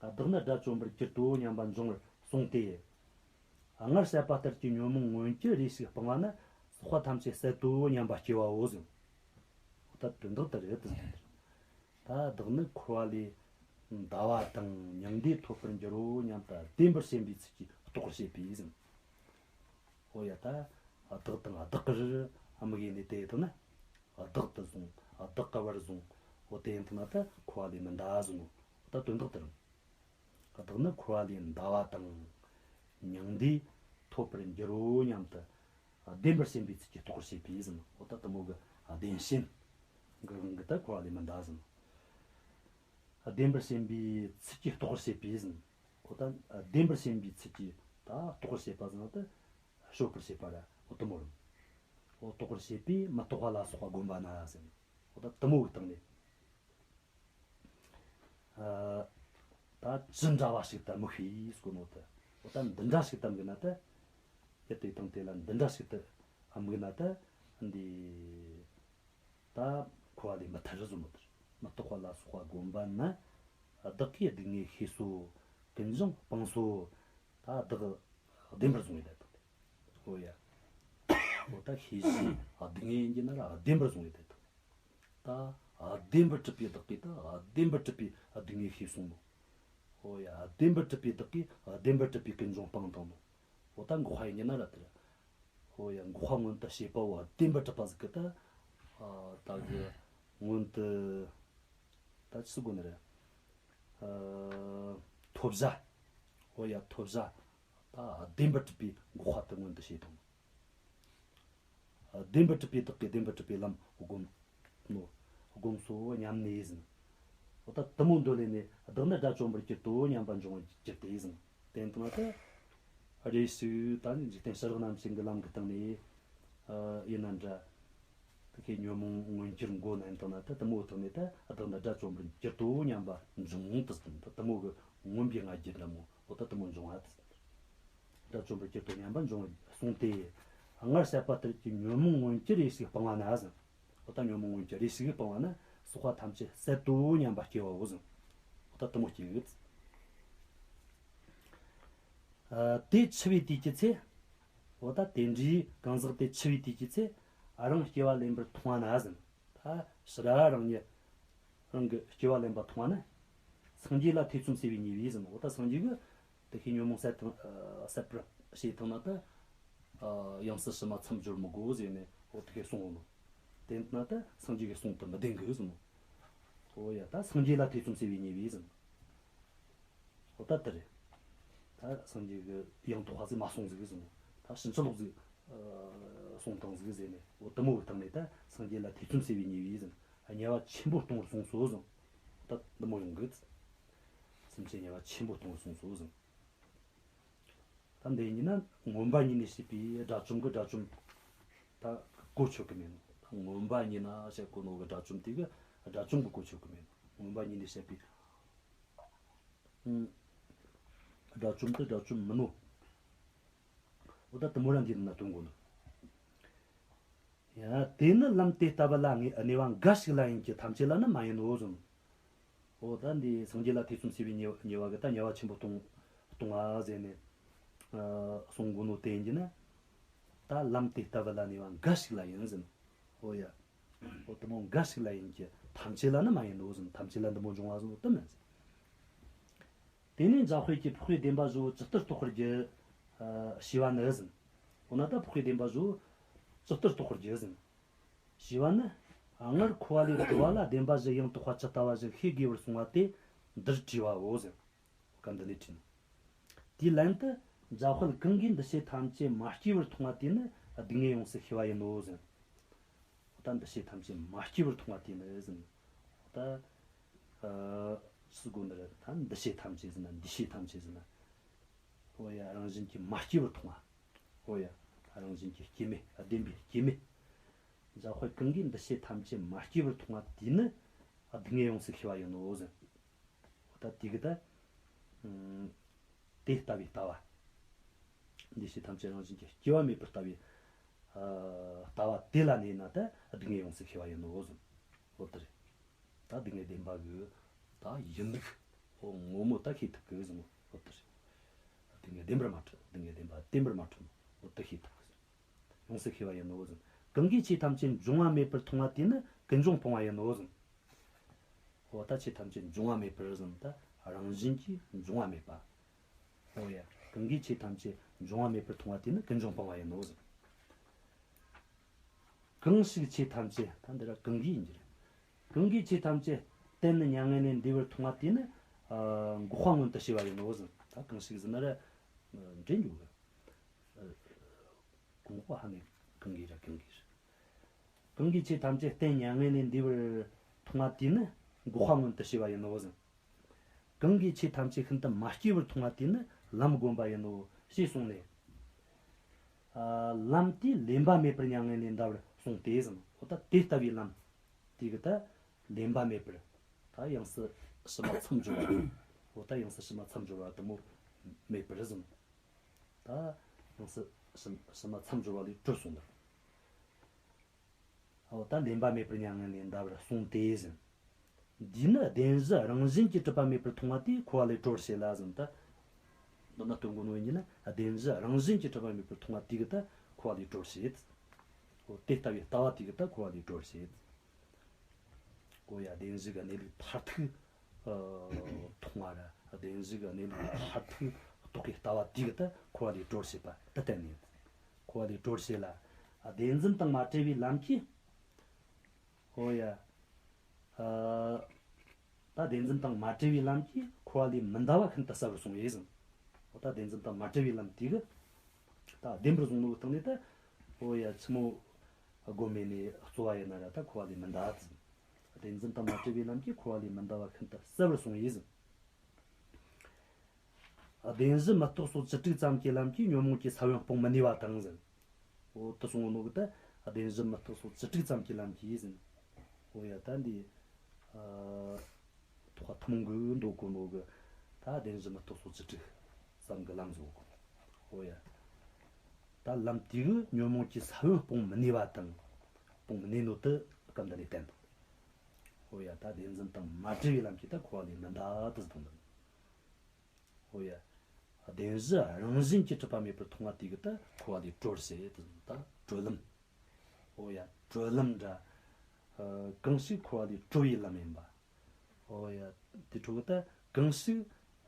བདག་ནི་དགྲ་བཅོམ་པར་གྱུར་ཏོ་སྙམ་པ་འབྱུང་བར་གསུངས་ཏེ། སྔར་བཤད་པ་ལྟར་གྱི་ཉོན་མོངས་མངོན་གྱུར་རེ་ཞིག་སྤངས་པ་ན་ཟག་པ་ཐམས་ཅད་ཟད་དོ་སྙམ་པ་སྐྱེ་བའོ་ཟེར། ད་དོན་དག་དེ་རེད་དེ། ད་བདག་ནི་འཁོར་བ་ལས་འདའ་བ་དང་མྱང་འདས་ཐོབ་པར་འགྱུར་རོ་སྙམ་དུ་བདེན་པར་བཤད་པའི་ཚུལ་གྱིས་རྟོགས་པར་བྱེད་པས་ཟེར། ཨོ་ཡ། ད་བདག་དང་བདག་གིར་དམིགས་ནས་དེ་ལྟ་ན། བདག་ཏུ་བཟུང་། བདག་གི་བར་བཟུང་། འོ་དེ་ཡིན་ཐུབ་ན་ད་འཁོར་བ་ལས་མི་འདའ་ཟེར་ནོ། ད་དོན་དག་དེ་རེད། བདག་ནི་འཁོར་བ་ལས་འདའ་བ་དང་། མྱང་འདས་ཐོབ་པར་འགྱུར་རོ་སྙམ་དུ། བདེན་པར་ཞེན་པའི་ཚུལ་གྱིས་རྟོགས་པར་བྱེད་པས་ཟེར་ནོ། འོ་ད་དེ་མོ་གི་བདེན་ཞེན་གྱི་དབང་གིས་ད་འཁོར་བ་ལས་མི་འདའ་ཟེར་ནོ། བདེན་པར་ཞེན་པའི་ཚུལ་གྱིས་རྟོགས་པར་བྱེད་པས་ཟེར་ནོ། འོ་ད་བདེན་པར་ཞེན་པའི་ཚུལ་གྱིས་ད་རྟོགས་པར་བྱེད་པ་ཟེར་ན་ད་གཤོག་པར་བྱེད་པ་ར། འོ་དེ་མོ་རེད། འོ་རྟོགས་པར་བྱེད་པས་མི་རྟག་པ་ལ་སོགས་པ་བསྒོམས་པ་ན་ཟེར་ནོ། འོ་ད་དེ་མོ་གི་སྟེང་ནས། ཨ། ད་ཅི་འདྲ་བ་ཞིག་ཏུ་དམིགས་པས་ཟེར་གོ་ནོ་དེ། འོ་ད་འདི་འདྲ་ཞིག་ཏུ་དམིགས་ན་ད། ཡུལ་དེ་དང་དེ་ལ་འདི་འདྲ་ཞིག་ཏུ་དམིགས་ན་ད། འདི་ད་འཁོར་བ་ལས་མི་ཐར་ཟེར་ནོ་དེ། མི་རྟག་པ་ལ་སོགས་པ་བསྒོམས་པ་ན། བདག་གིས་སྡུག་བསྔལ་ཤེས་སོ། ཀུན་འབྱུང་སྤངས་སོ། ད་བདག་བདེན་པར་བཟུང་བའི་ལན་དང་། ཨོ་ཡ། འོ་ད་ཤེས་བྱའི་སྡུག་བསྔལ་ཡིན་གྱི་ན་ར་བདེན་པར་བཟུང་བའི་ལན་དང་། ད་བདེན་པར་གྲུབ་པའི་བདག་གིས་ད་བདེན་པར་གྲུབ་པའི་སྡུག་བསྔལ་ཤེས་སོང་ནོ། ཨོ་ཡ། བདེན་པར་གྲུབ་པའི་བདག་གིས་བདེན་པར་གྲུབ་པའི་ཀུན་འབྱུང་སྤངས་བཏང་ནོ། འོ་ད་འགོག་པ་ཡིན་གྱི་ན་ར་དེ་ར། ཨོ་ཡ། འགོག་པ་མངོན་དུ་བྱེད་པ་བོ་བདེན་པར་གྲུབ་པ་ཟིག་གིས་ད། ཨ། ད་གི་མངོན་དུ། ད་ཅི་ཟེར་དགོས་ནི་རེད། ཨ། ཐོབ་བྱ། ཨོ་ཡ། ཐོབ་བྱ། ད་བདེན་པར་གྲུབ་པའི་འགོག་པ་དེ་མངོན་དུ་བྱེད་དང་། བདེན་པར་གྲུབ་པའི་བདག་གིས་བདེན་པར་གྲུབ་པའི་ལམ་བསྒོམས་ནོ། བསྒོམས་སོ་སྙམ་ནས་ཟེར། འོ་ད་དེ་མོ་འདོད་ལས་ནས་བདག་ནི་དགྲ་བཅོམ་པར་གྱུར་ཏོ་སྙམ་པ་འབྱུང་བར་གྱུར་ཏེ་ཟེར། དེ་ལྟ་ན་ད་རེ་ཞིག་ད་ནི་འཇིག་རྟེན་ཕྱི་རགས་རྣམ་ཤེས་ཀྱི་ལམ་གྱི་སྟེང་ནས། ཨ། ཡིན་ན་འདྲ། དེ་ཁའི་ཉོན་མོངས་མངོན་གྱུར་མགོ་ནས་ལྟ་ན་ད་དེ་མོ་ཐོག་ནས་ད་བདག་ནི་དགྲ་བཅོམ་པར་གྱུར་ཏོ་སྙམ་པ་འབྱུང་དུ་ཟེར། ད་དེ་མོ་གི་མངོན་པའི་ང་རྒྱལ་འདྲ་མོ། འོ་ད་དེ་མོ་འབྱུང་བ་དེ་ཟེར། དགྲ་བཅོམ་པར་གྱུར་ཏོ་སྙམ་པ་འབྱུང་བར་གསུངས་ཏེ། སྔར་བཤད་པ་ལྟར་གྱི་ཉོན་མོངས་མངོན་གྱུར་རེ་ཞིག་སྤངས་པ་ན་ཟེར། འོ་ད་ཉོན་མོངས་མངོན་གྱུར་རེ་ཞིག་སྤངས་པ་ན་ཟག་པ་ཐམས་ཅད་ཟད་དོ་སྙམ་པ་སྐྱེ་བའོ་ཟེར། འོ་ད་དེ་མོ་སྐྱེ་གི། ཨ། དེ་འཆི་བའི་དུས་ཀྱི་ཚེ། འོ་ད་དེ་འདྲའི་གང་ཟག་དེ་འཆི་བའི་དུས་ཀྱི་ཚེ། ཨ། རང་སྐྱེ་བ་ལེན་པར་མཐོང་བ་ན་ཟེར། ད་ཕྱི་ར་རང་ཉིད་རང་གི་སྐྱེ་བ་ལེན་པ་མཐོང་བ་ན། སངས་རྒྱས་ལ་ཐེ་ཚོམ་སེལ་བའི་ཉེས་པས་ཟེར། འོ་ད་སངས་རྒྱས་ཀྱིས་དེ་ཁའི་ཉོན་མོངས་ཟད་དང་། ཨ། ཟད་པར་བྱེད་དང་ན་ད། ཨ། ཡང་སྲིད་ཕྱི་མ་མཚམས་སྦྱོར་མི་དགོས་ཟེར་ནས་འོ་དེ་ཁའི་གསུངས་ནོ། དེ་ན་ད་སངས་རྒྱས་ཀྱི་གསུང་དེ་མི་བདེན་གི་ཟེར་ནོ། འོ་ཡ། ད་སངས་རྒྱས་ལ་ཐེ་ཚོམ་སེལ་བའི་ཉེས་པས་ཟེར། འོ་ད་དེ་རེད། ད་སངས་རྒྱས་ཀྱིས་ཡང་དག་པ་ཟིག་མ་གསུངས་ཟིག་ཟེར་ནོ། ད་ཕྱིན་ཅི་ལོག་ཟིག་ཨ། གསུངས་བཏང་ཟིག་ཟེར་ནས། འོ་དེ་མོ་གི་སྟེང་ནས་ད་སངས་རྒྱས་ལ་ཐེ་ཚོམ་སེལ་བའི་ཉེས་པས་ཟེར། དམྱལ་བ་ཆེན་པོ་སྟོང་བར་གསུངས་སོ་ཟེར། ད་དེ་མོ་ཡོང་གི། སེམས་ཅན་དམྱལ་བ་ཆེན་པོ་སྟོང་བར་གསུངས་སོ་ཟེར། ད་འདི་ཡིན་ན་མངོན་པ་ཉིད་ནས་བཤད་པའི་དགྲ་བཅོམ་གྱི་དགྲ་བཅོམ་ད་གོ་ཆོད་གི་མེད་ནོ། ད་མངོན་པ་ཉིད་ན་བཤད་གོ་ནོ་གི་དགྲ་བཅོམ་དེ་གི་དགྲ་བཅོམ་གྱི་གོ་ཆོད་གི་མེད་ནོ། མངོན་པ་ཉིད་ནས་བཤད་པའི། ཨང་། དགྲ་བཅོམ་དེ་དགྲ་བཅོམ་མིན་ནོ། འོ་ད་དེ་མོ་ར་འདི་ན་སྟོན་གོ་ནོ། ཡ། དེ་ནི་ལམ་དེ་ལྟ་བུ་ལ་ངེས་གནས་པ་འགའ་ཞིག་ལ་ཡིན་གྱི་ཐམས་ཅད་ལ་ནི་མ་ཡིན་ནོ་ཟེར། འོ་ད་འདི་སངས་རྒྱས་ལ་ཐེ་ཚོམ་སེལ་བའི་ཉེས་ཉེས་པ་གི་ད་དམྱལ་བ་ཆེན་པོ་སྟོང་སྟོང་ང་ཟེར་ནས། ཨ། གསུང་གོ་ནོ་དེ་ཡིན་གྱི་ན། ད་ལམ་དེ་ལྟ་བུ་ལ་གནས་པ་འགའ་ཞིག་ལ་ཡིན་ཟེར། འོ་ཡ། འོ་དེ་མོ་འགའ་ཞིག་ལ་ཡིན་གྱི་ཐམས་ཅད་ལ་ནི་མ་ཡིན་ནོ་ཟེར། ཐམས་ཅད་ལ་འདི་མོ་འབྱུང་བ་ཟེར་ནོ་དེ་མིན་ཟེར། དེ་ནས་འཇམ་དཔལ་གྱིས་འཕགས་པའི་བདེན་པ་བཞི་བོ་ཇི་ལྟར་རྟོགས་པར་བགྱི། ཨ། ཞེས་པ་ནི་ཟེར། འོ་ན་ད་འཕགས་པའི་བདེན་པ་བཞི་བོ་ཇི་ལྟར་རྟོགས་པར་བགྱི་ཟེར། ཞེས་པ་ནི། སྔར་འཁོར་བ་ལས་གྲོལ་བ་ལ་བདེན་པ་བཞི་ཡང་དག་པ་ཇི་ལྟ་བ་བཞིན་ཤེས་དགོས་པར་གསུངས་པ་དེ་འདིར་བྲིས་པའོ་ཟེར། སྐབས་འདི་ནས་བྲིས་ནོ། དེའི་ལན་དུ། འཇམ་དཔལ་གང་གིས་འདུ་བྱེད་ཐམས་ཅད་མ་སྐྱེས་པར་མཐོང་བ་དེ་ནི་སྡུག་བསྔལ་ཡོངས་སུ་ཤེས་པ་ཡིན་ནོ་ཟེར། ད་འདུ་བྱེད་ཐམས་ཅད་མ་སྐྱེས་པར་མཐོང་བ་དེ་ནི་ཟེར། ད། ཨ། སུ་གོ་འདིར་ད་འདུ་བྱེད་ཐམས་ཅད་ཟེར་ན་འདུ་བྱེད་ཐམས་ཅད་ཟེར་ན། འོ་ཡ། རང་བཞིན་གྱིས་མ་སྐྱེས་པར་མཐོང་བ། ཨོ་ཡ། རང་བཞིན་གྱིས་སྐྱེ་མེད། བདེན་པའི་སྐྱེ་མེད། འཇམ་དཔལ་གང་གིས་འདུ་བྱེད་ཐམས་ཅད་མ་སྐྱེས་པར་མཐོང་བ་དེས་ནི་སྡུག་བསྔལ་ཡོངས་སུ་ཤེས་པ་ཡིན་ནོ་ཟེར། ད་དེ་གི་ད། ཨ། དེ་ལྟ་བུའི་ལྟ་བ། འདུ་བྱེད་ཐམས་ཅད་རང་བཞིན་གྱིས་སྐྱེ་བ་མེད་པར་ལྟ་བུའི། ཨ། ལྟ་བ་དེ་ལ་གནས་ན་ད་སྡུག་བསྔལ་ཡོངས་སུ་ཤེས་པ་ཡིན་ནོ་ཟེར། འོ་དེ་རེད། ད་སྡུག་བསྔལ་བདེན་པ་གི་ད་ཡིན་ལུགས། འོ་ངོ་མ་ད་ཤེས་ཐུབ་གི་ཟེར་ནོ། འོ་དེ་རེད། སྡུག་བསྔལ་བདེན་པར་མ་གྲུབ། སྡུག་བསྔལ་བདེན་པ་བདེན་པར་མ་གྲུབ་ནོ། འོ་དེ་ཤེས་ཐུབ་གི་ཟེར། ཡོངས་སུ་ཤེས་པ་ཡིན་ནོ་ཟེར། གང་གིས་ཆོས་ཐམས་ཅད་འབྱུང་བ་མེད་པར་མཐོང་བ་དེས་ནི་ཀུན་འབྱུང་སྤོང་བ་ཡིན་ནོ་ཟེར། འོ་ད་ཆོས་ཐམས་ཅད་འབྱུང་བ་མེད་པར་ཟེར་ནོ་ད་རང་བཞིན་གྱིས་འབྱུང་བ་མེད་པ། འོ་ཡ། གང་གིས་ཆོས་ཐམས་ཅད་འབྱུང་བ་མེད་པར་མཐོང་བ་དེས་ནི་ཀུན་འབྱུང་སྤོང་བ་ཡིན་ནོ་ཟེར། གང་ཞིག་ཆོས་ཐམས་ཅད། ད་འདི་ར་གང་གིས་ཡིན་རྒྱུ་རེད། གང་གིས་ཆོས་ཐམས་ཅད་གཏན་ནས་མྱ་ངན་ལས་འདས་པར་མཐོང་བ་དེས་ནི། ཨ། འགོག་པ་མངོན་དུ་བྱས་པ་ཡིན་ནོ་ཟེར། ད་གང་ཞིག་ཟེར་ན་ར་འདྲེན་འགྱུར་གི། ཨ། གང་འགོག་པ་ཧ་ནི་གང་གིས་ར་གང་གིས་ར། གང་གིས་ཆོས་ཐམས་ཅད་གཏན་མྱ་ངན་ལས་འདས་པར་མཐོང་བ་དེས་ནི་འགོག་པ་མངོན་དུ་བྱས་པ་ཡིན་ནོ་ཟེར། གང་གིས་ཆོས་ཐམས་ཅད་ཤིན་ཏུ་མ་སྐྱེས་པར་མཐོང་བ་དེས་ནི་ལམ་བསྒོམ་པ་ཡིན་ནོ་ཞེས་གསུངས་ནས། ཨ། ལམ་དེས་ལེན་པ་མེད་པར་མྱ་ངན་ལས་འདའ་བར་གསུངས་ཏེ་ཟེར། འོ་ད་དེ་ལྟ་བུའི་ལམ་དེ་གི་ད་ལེན་པ་མེད་པར། ད་ཡང་སྲིད་ཕྱི་མ་མཚམས་སྦྱོར་བ། འོ་ད་ཡང་སྲིད་ཕྱི་མ་མཚམས་སྦྱོར་བ་དེ་མོ་མེད་པར་ཟེར། ད་ཡང་སྲིད་ཕྱི་ཕྱི་མ་མཚམས་སྦྱོར་བ་ལས་གྲོལ་སོང་ནོ། འོ་ད་ལེན་པ་མེད་པར་མྱ་ངན་ལས་འདའ་བར་གསུངས་ཏེ་ཟེར། འདིས་ནི་བདེན་གཞི་རང་བཞིན་གྱིས་གྲུབ་པ་མེད་པར་མཐོང་བ་དེས་འཁོར་བ་ལས་གྲོལ་བྱེད་ལ་ཟེར། ད་འདི་ན་སྟོན་གོ་ནོ་ཡིན་ན་བདེན་གཞི་རང་བཞིན་གྱིས་གྲུབ་པ་མེད་པར་མཐོང་བ་དེ་གིས་ད་འཁོར་བ་ལས་གྲོལ་བྱེད། འོ་དེ་ལྟ་བུའི་ལྟ་བ་དེ་གིས་ད་འཁོར་བ་ལས་གྲོལ་བྱེད། འོ་ཡ། བདེན་བཞི་གི་གནས་ལུགས་མཐར་ཐུག་ཨ། མཐོང་བ་ར། བདེན་བཞི་གི་གནས་ལུགས་མཐར་ཐུག་རྟོགས་པའི་ལྟ་བ་དེ་གིས་ད་འཁོར་བ་ལས་གྲོལ་བྱེད་པ་དེ་བསྟན་ནས། འཁོར་བ་ལས་གྲོལ་བྱེད་ལ། བདེན་འཛིན་དང་མ་བྲལ་བའི་ལམ་གྱིས། འོ་ཡ། ཨ། ད་བདེན་འཛིན་དང་མ་བྲལ་བའི་ལམ་གྱིས་འཁོར་བ་ལས་མི་འདའ་བ་ཤིན་ཏུ་གསལ་བར་གསུངས་པས་ཟེར། འོ་ད་བདེན་འཛིན་དང་མ་བྲལ་བའི་ལམ་དེ་གིས་ད་བདེན་པར་བཟུང་ནོ་གི་སྟེང་ནས་ད། འོ་ཡ། ཆི་མོ་སྒོམ་མེད་ནས་རྩོལ་བ་ཡིན་ན་ར་ད་འཁོར་བ་ལས་མི་འདའ་ཟེར། བདེན་འཛིན་དང་མ་བྲལ་བའི་ལམ་གྱིས་འཁོར་བ་ལས་མི་འདའ་བ་ཤིན་ཏུ་གསལ་བར་གསུངས་པས་ཟེར། བདེན་བཞི་མི་རྟག་སོགས་བཅུ་དྲུག་ཙམ་གྱི་ལམ་གྱིས་ཉོན་མོངས་ཀྱི་ས་བོན་སྤོང་མི་ནུས་པ་དང་ཟེར། འོ་དེ་གསུངས་ནོ་གི་ད་བདེན་བཞི་མི་རྟག་སོགས་བཅུ་དྲུག་ཙམ་གྱི་ལམ་གྱིས་ཟེར། འོ་ཡ། ད་འདི། ཨ། ཐོག་ཐུན་མོང་གི་འདོད་གོ་ནོ་གི་ད་བདེན་བཞི་མི་རྟག་སོགས་བཅུ་དྲུག་ཙམ་གྱི་ལམ་བཟོ་གོ། འོ་ཡ། ད་ལམ་དེ་གིས་ཉོན་མོངས་ཀྱི་ས་བོན་སྤོང་མི་ནུས་པ་དང་། སྤོང་མི་ནུས་ནོ་དེ་སྐབས་འདི་ནས་བསྟན་དང་། འོ་ཡ། ད་བདེན་འཛིན་དང་མ་བྲལ་བའི་ལམ་གྱིས་ད་འཁོར་བ་ལས་མི་འདའ་དེ་ཟེར་དང་། འོ་ཡ། བདེན་བཞི་རང་བཞིན་གྱིས་གྲུབ་པ་མེད་པར་མཐོང་བ་དེ་གིས་ད་འཁོར་བ་ལས་གྲོལ་བྱེད་དེ་ད་གྲོལ་ལམ། འོ་ཡ། གྲོལ་ལམ་འདྲ། ཨ། གང་ཞིག་འཁོར་བ་ལས་གྲོལ་བའི་ལམ་ཡིན་པ། འོ་ཡ། དེ་འཕྲོ་གི་ད་གང་ཞིག་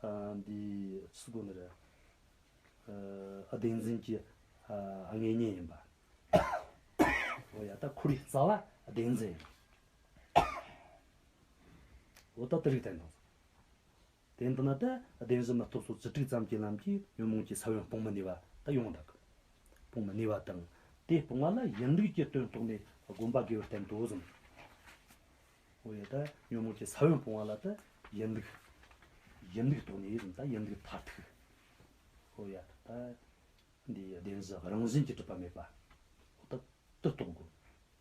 ཨ། འདི་ཚུགས་གོ་ནི་རེད། ཨ། བདེན་འཛིན་གྱི་ཨ། དངོས་གཉེན་ཡིན་པ། འོ་ཡ། ད་འཁོར་བའི་རྩ་བ་བདེན་འཛིན་ཡིན། འོ་ད་དེ་རིགས་བསྟན་དང་། དེ་ལྟ་ན་ད་བདེན་བཞི་མི་རྟག་སོགས་བཅུ་དྲུག་ཙམ་གྱི་ལམ་གྱིས་ཉོན་མོངས་ཀྱི་ས་བོན་སྤོང་མི་ནུས་པ་ད་ཡོང་བསྡད་གི། སྤོང་མི་ནུས་པ་དང་། དེ་སྤོང་བ་ལ་ཡིན་ལུགས་ཀྱི་དོན་རྟོགས་ནས་སྒོམ་པ་དགེ་བར་བསྟན་ཏོ་ཟེར། འོ་ཡ། ད་ཉོན་མོངས་ཀྱི་ས་བོན་སྤོང་བ་ལ་ད་ཡིན་ལུགས། ཡིན་ལུགས་རྟོགས་ནས་ཟེར། ད་ཡིན་ལུགས་མཐར་ཐུག་འོ་ཡ། ད་འདི་བདེན་བཞི་རང་བཞིན་གྱིས་གྲུབ་པ་མེད་པ། འོ་ད་དེ་རྟོགས་དགོས།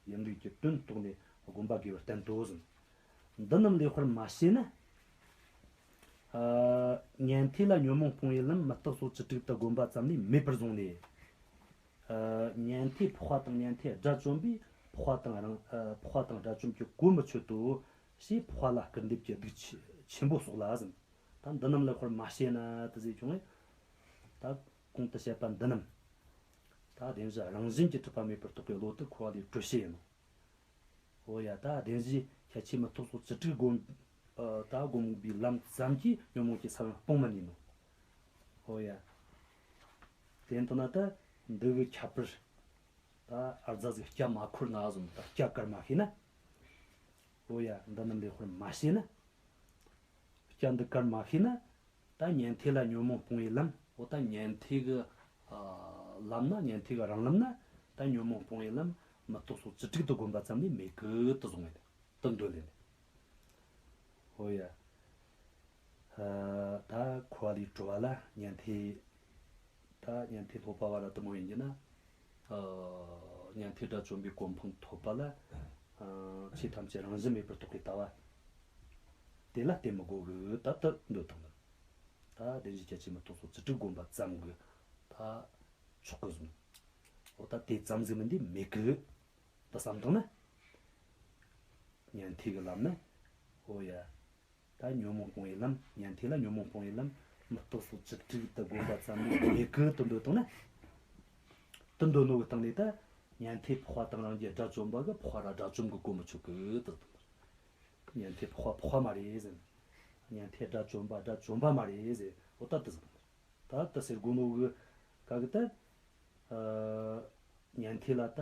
ཡིན་ལུགས་ཀྱི་དོན་རྟོགས་ནས་སྒོམ་པ་དགེ་བར་བསྟན་ཏོ་ཟེར། འདི་རྣམས་ལེགས་པར་མ་ཤེས་ན། ཨ། ཉན་ཐོས་ལ་ཉོན་མོངས་སྤོང་བའི་ལམ་མི་རྟག་སོགས་བཅུ་དྲུག་ཏུ་བསྒོམ་པ་ཙམ་ལས་མེད་པར་བཟུང་ནས། ཨ། ཉན་ཐོས་འཕགས་པ་དང་ཉན་ཐོས་དགྲ་བཅོམ་པས་འཕགས་པ་དང་རང་། ཨ། འཕགས་པ་དང་དགྲ་བཅོམ་གྱི་གོ་མི་ཆོད་དོ་ཞེས་འཕགས་པ་ལ་སྐུར་འདེབས་ཀྱི་སྡིག་ཆེ་ཆེན་པོ་སོགས་ལ་ཟེར། ད་འདི་རྣམས་ལེགས་པར་མ་ཤེས་ན་དེ་ཟེར་བྱུང་བས། ད་གོང་དུ་བཤད་པ་འདི་རྣམས། ད་བདེན་བཞི་རང་བཞིན་གྱིས་གྲུབ་པ་མེད་པར་རྟོགས་པའི་བློ་དེ་འཁོར་བ་ལས་གྲོལ་བྱེད་ཡིན་ནོ། འོ་ཡ། ད་བདེན་བཞི་ཁྱད་ཆོས་མི་རྟག་སོགས་བཅུ་དྲུག་སྒོམ། ཨ། ད་སྒོམ་པའི་ལམ་ཙམ་གྱིས་ཉོན་མོངས་ཀྱི་ས་བོན་སྤོང་མི་ནུས་ནོ། འོ་ཡ། དེ་ལྟ་ན་ད་འདི་གི་ཁྱད་པར། ད་ཨ་རྫ་ཟིག་སྐྱ་མ་འཁོར་ན་བཟུང་ད་སྐྱ་བཀར་མ་ཤེས་ན། འོ་ཡ། འདི་རྣམས་ལེགས་པར་མ་ཤེས་ན། སྐྱ་འདི་བཀར་མ་ཤེས་ན། ད་ཉན་ཐོས་ལ་ཉོན་མོངས་སྤོང་བའི་ལམ། འོ་ད་ཉན་ཐོས་ཀྱི་ཨ་ལམ་ན། ཉན་ཐོས་ཀྱི་རང་ལམ་ན་ད་ཉོན་མོངས་སྤོང་བའི་ལམ་མི་རྟག་སོགས་བཅུ་དྲུག་ཏུ་བསྒོམ་པ་ཙམ་ལས་མེད་གི་དེ་བཟུང་བས་དེ་འདོད་ལས་ནས། འོ་ཡ། ཨ། ད་འཁོར་བ་ལས་གྲོལ་བ་ལ་ཉན་ཐོས་ད་ ད་ཉན་ཐོས་སློབ་པ་བ་ར་དེ་མོ་ཡིན་གྱི་ན། ཨ། ཉན་ཐོས་དགྲ་བཅོམ་པའི་གོ་འཕང་ཐོབ་པ་ལ། ཨ། ཆོས་ཐམས་ཅད་རང་བཞིན་མེད་པར་རྟོགས་པའི་ལྟ་བ། དེ་ལ་བརྟེན་མི་དགོས་གི། ད་དེ་འདོད་དང་། ད་བདེན་བཞིའི་ཁྱད་ཆོས་མི་རྟོགས་སོགས་བཅུ་དྲུག་བསྒོམ་པ་ཙམ་གྱིས་ད་ཆོག་གི་གསུངས། འོ་ད་དེ་ཙམ་ཟིག་མིན་དེ་མེད་གི། ད་བསམ་བཏང་ན། ཉན་ཐོས་ཀྱི་ལམ་ནི། འོ་ཡ། ད་ཉོན་མོངས་སྤོང་བའི་ལམ། ཉན་ཐོས་ལ་ཉོན་མོངས་སྤོང་བའི་ལམ། མི་རྟོག་སོགས་བཅུ་དྲུག་ཏུ་བསྒོམ་པ་ཙམ་ལས་མེད་གི་དེ་འདོད་བཏང་ན། དེ་འདོད་ནོ་གི་སྟེང་ནས་ད་ཉན་ཐོས་འཕགས་པ་དང་རང་རྒྱལ་དགྲ་བཅོམ་པ་གི་འཕགས་པ་ར་དགྲ་བཅོམ་གི་གོ་མི་ཆོད་གི་དེ་དང་། ཉན་ཐོས་འཕགས་པ་འཕགས་པ་མ་རེད་ཟེར། ཉན་ཐོས་དགྲ་བཅོམ་པ་དགྲ་བཅོམ་པ་མ་རེད་ཟེར། འོ་ད་དེ་ཟེར། ད་དེ་ཟེར་དགོས་ནོ་གི་ག་གི་ད། ཨ། ཉན་ཐོས་ལ་ད་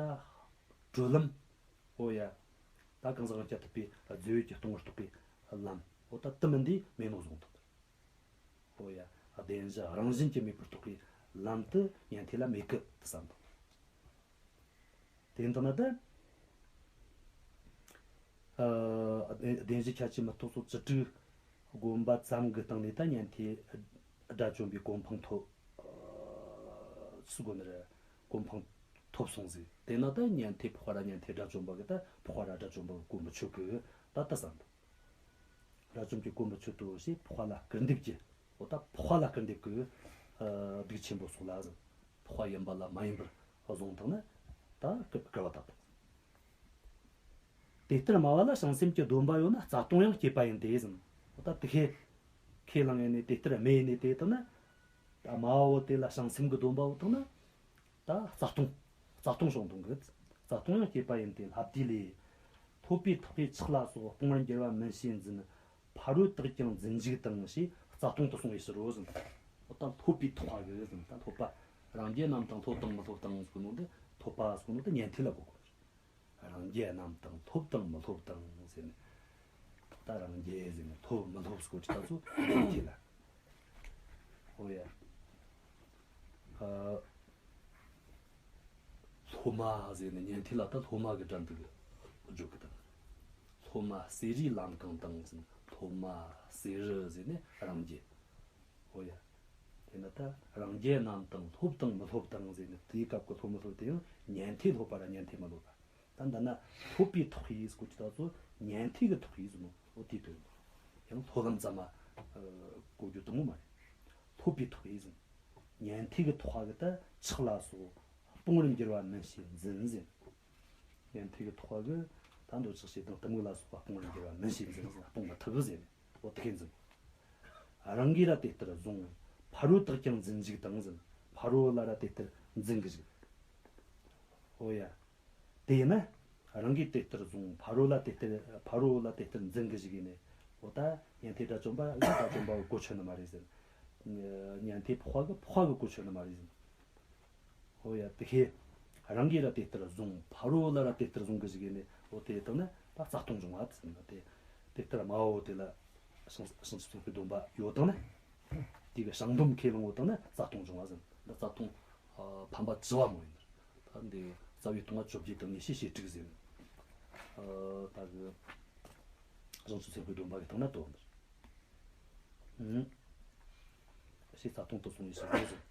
གྲོལ་ལམ། འོ་ཡ། ད་གང་ཟག་དབང་ཆ་ཐོབ་པའི་རྫས་ཡོད་ཀྱི་སྟོང་པར་རྟོགས་པའི་ལམ། འོ་ད་དེ་མིན་དེ་མེད་ནོ་བཟུང་དང་། འོ་ཡ། བདེན་བཞི་རང་བཞིན་གྱིས་མེད་པར་རྟོགས་པའི་ལམ་དེ་ཉན་ཐོས་ལ་མེད་གི་དེ་བསམ་དང་། དེ་ཡིན་དང་ན་ད། ཨ། བདེན་བདེན་བཞིའི་ཁྱད་ཆོས་མི་རྟོགས་སོགས་བཅུ་དྲུག་བསྒོམ་པ་ཙམ་གྱི་སྟེང་ནས་ད་ཉན་ཐོས་དགྲ་བཅོམ་པའི་གོ་འཕང་ཐོབ། ཨ། སུ་གོ་ནི་རེད། གོ་འཕང་ཐོབ་སོང་ཟིག། དེ་ན་ད་ཉན་ཐོས་འཕགས་པ་ར་ཉན་ཐོས་དགྲ་བཅོམ་པ་གི་ད་འཕགས་པ་ར་དགྲ་བཅོམ་པ་གི་གོ་མི་ཆོད་གི། ད་ད་བསམ་དང་། དགྲ་བཅོམ་གྱི་གོ་མི་ཆོད་དོ་ཞེས་འཕགས་པ་ལ་སྐུར་འདེབས་ཀྱི། འོ་ད་འཕགས་པ་ལ་སྐུར་འདེབས་ཀྱི། ཨ། སྡིག་ཆེན་པོ་སོགས་ལ་ཟེར། འཕགས་པ་ཡིན་པ་ལ་མ་ཡིན་པར་བཟུང་བཏང་ན། ད་སྐུར་བ་བཏབ་དང་། དེ་ལྟར་སྨྲ་བ་ལ་བྱང་སེམས་ཀྱི་སྡོམ་པ་ཡོད་ན་རྩ་ལྟུང་ཡང་བསྐྱེད་པ་ཡིན་ཏེ་ཟེར། འོ་ད་དེ་ཁས་ཁས་བླངས་ཡིན་ནས་དེ་ལྟར་སྨྲས་ནས་དེ་ལྟར་ན། ད་སྨྲ་བ་བོ་དེ་ལ་བྱང་སེམས་ཀྱི་སྡོམ་པ་ཡོད་དང་ན། ད་རྩ་ལྟུང་། རྩ་ལྟུང་བྱུང་དང་གི། རྩ་ལྟུང་ཡང་བསྐྱེད་པ་ཡིན་ཏེ། ལྷ་བསྡུས་ལས། ཐོབ་པའི་ཐོག་གིས་ཆགས་ལ་སོགས་སྤོང་བར་འགྱུར་བ་མིན་ཞེས་འཛིན། ཕ་རོལ་དག་ཀྱང་འཛིན་འཇུག་དང་ཞེས་རྩ་ལྟུང་དུ་གསུངས་པའི་ཕྱིར་རོ་ཟེར། འོ་ད་ཐོབ་པའི་ཐོག་གི་ཟེར། ད་ཐོབ་པ། རང་རྒྱལ་རྣམས་དང་ཐོབ་དང་མི་ཐོབ་དང་ཟེར་གོ་ནོ་འདི། ཐོབ་པ་ཟེར་གོ་ནོ་འདི་ཉན་ཐོས་ལ་གོ་དགོས། རང་རྒྱལ་རྣམས་དང་ཐོབ་དང་མི་ཐོབ་དང་ཟེར་ནས། ད་རང་རྒྱལ་ཟེར་ནས་ཐོབ་མི་ཐོབ་ཟེར་གོ་ཅི་ད་ཚོ་ཉན་ཐོས་ལ། འོ་ཡ། ཨ། སློབ་མ་ཟེར་ནས་ཉན་ཐོས་ལ་ད་སློབ་མ་གི་སྒྲ་འདི་གི་བརྗོད་གི་དང་། སློབ་མ་བསེ་རུའི་ལམ་གང་དང་ཟེར་ནས། སློབ་མ་བསེ་རུ་ཟེར་ནས་རང་རྒྱལ། འོ་ཡ། དེ་ན་ད་རང་རྒྱལ་རྣམས་དང་སློབ་དང་མི་སློབ་དང་ཟེར་ནས། དེའི་སྐབས་ཀྱི་སློབ་མི་སློབ་དེ་ཡང་ཉན་ཐོས་སློབ་པ་ར་ཉན་ཐོས་མི་སློབ་པ། ད་འདི་ན་ཐོབ་པའི་ཐོག་གིས་ཟེར་གོ་ཅི་ད་ཚོ་ཉན་ཐོས་ཀྱི་ཐོག་གིས་ཟེར་ནོ། འོ་དེ་དོན་ནོ། ཡང་སློབ་ལམ་ཙམ་མ་གོ་རྒྱུ་དང་པོ་མ་རེད། ཐོབ་པའི་ཐོག་གིས་ཟེར། ཉན་ཐོས་ཀྱི་ཐོག་གི་ད་ཆགས་ལ་སོགས་སྤོང་བར་འགྱུར་བ་མིན་ཞེས་འཛིན་ཟེར། ཉན་ཐོས་ཀྱི་ཐོག་གི་ད་འདོད་ཆགས་ཞེ་སྡང་གཏི་མུག་ལ་སོགས་པ་སྤོང་བར་འགྱུར་བ་མིན་ཞེས་འཛིན་ཟེར། སྤོང་མི་ཐུབ་ཟེར། འོ་དེ་ཁས་འཛིན། རང་གིས་ར་དེ་ལྟར་བཟུང་། ཕ་རོལ་དག་ཀྱང་འཛིན་འཇུག་དང་ཟེར། ཕ་རོལ་ལ་ར་དེ་ལྟར་འཛིན་གི་བཞག། འོ་ཡ། དེས་ན་རང་གིས་དེ་ལྟར་བཟུང་། ཕ་རོལ་ལ་དེ་ལྟར། ཕ་རོལ་ལ་དེ་ལྟར་འཛིན་གི་བཞག་ཡིན་ནས། འོ་ད་ཉན་ཐོས་དགྲ་བཅོམ་པ་ལ་དགྲ་བཅོམ་པ་གི་གོ་ཆོད་ནི་མ་རེད་ཟེར། ཉན་ཐོས་འཕགས་པ་གི་འཕགས་པ་གི་གོ་ཆོད་ནི་མ་རེད་ཟེར། འོ་ཡ། དེ་ཁས་རང་གིས་ར་དེ་ལྟར་བཟུང་། ཕ་རོལ་ལ་ར་དེ་ལྟར་བཟུང་གི་བཞག་ཡིན་ནས། འོ་དེ་དང་ན་ད་རྩ་ལྟུང་བྱུང་བ་ཟེར་ན། དེ་དེ་ལྟར་སྨྲ་བ་བོ་དེ་ལ་བྱང་བྱང་ཆུབ་སེམས་དཔའི་སྡོམ་པ་ཡོད་དང་ན། དེ་གི་བྱང་སྡོམ་ཁས་བླངས་ཡོད་དང་ན་རྩ་ལྟུང་བྱུང་བ་ཟེར། འདི་རྩ་ལྟུང་། ཨ། ཕམ་པ་བཅུ་པ་མོ་ཡིན། ད་འདི་རྩ་བའི་ལྟུང་བ་བཅོ་བརྒྱད་དང་ཉི་ཤུ་ཞེ་དྲུག་ཟེར་ནས། ཨ། ད་གི་བྱང་ཆུབ་སེམས་དཔའི་སྡོམ་པ་གི་སྟེང་ན་དོན་འདི། ཨུམ། ཞེས་རྩ་ལྟུང་དུ་གསུངས་པའི་ཕྱིར་རོ་ཟེར།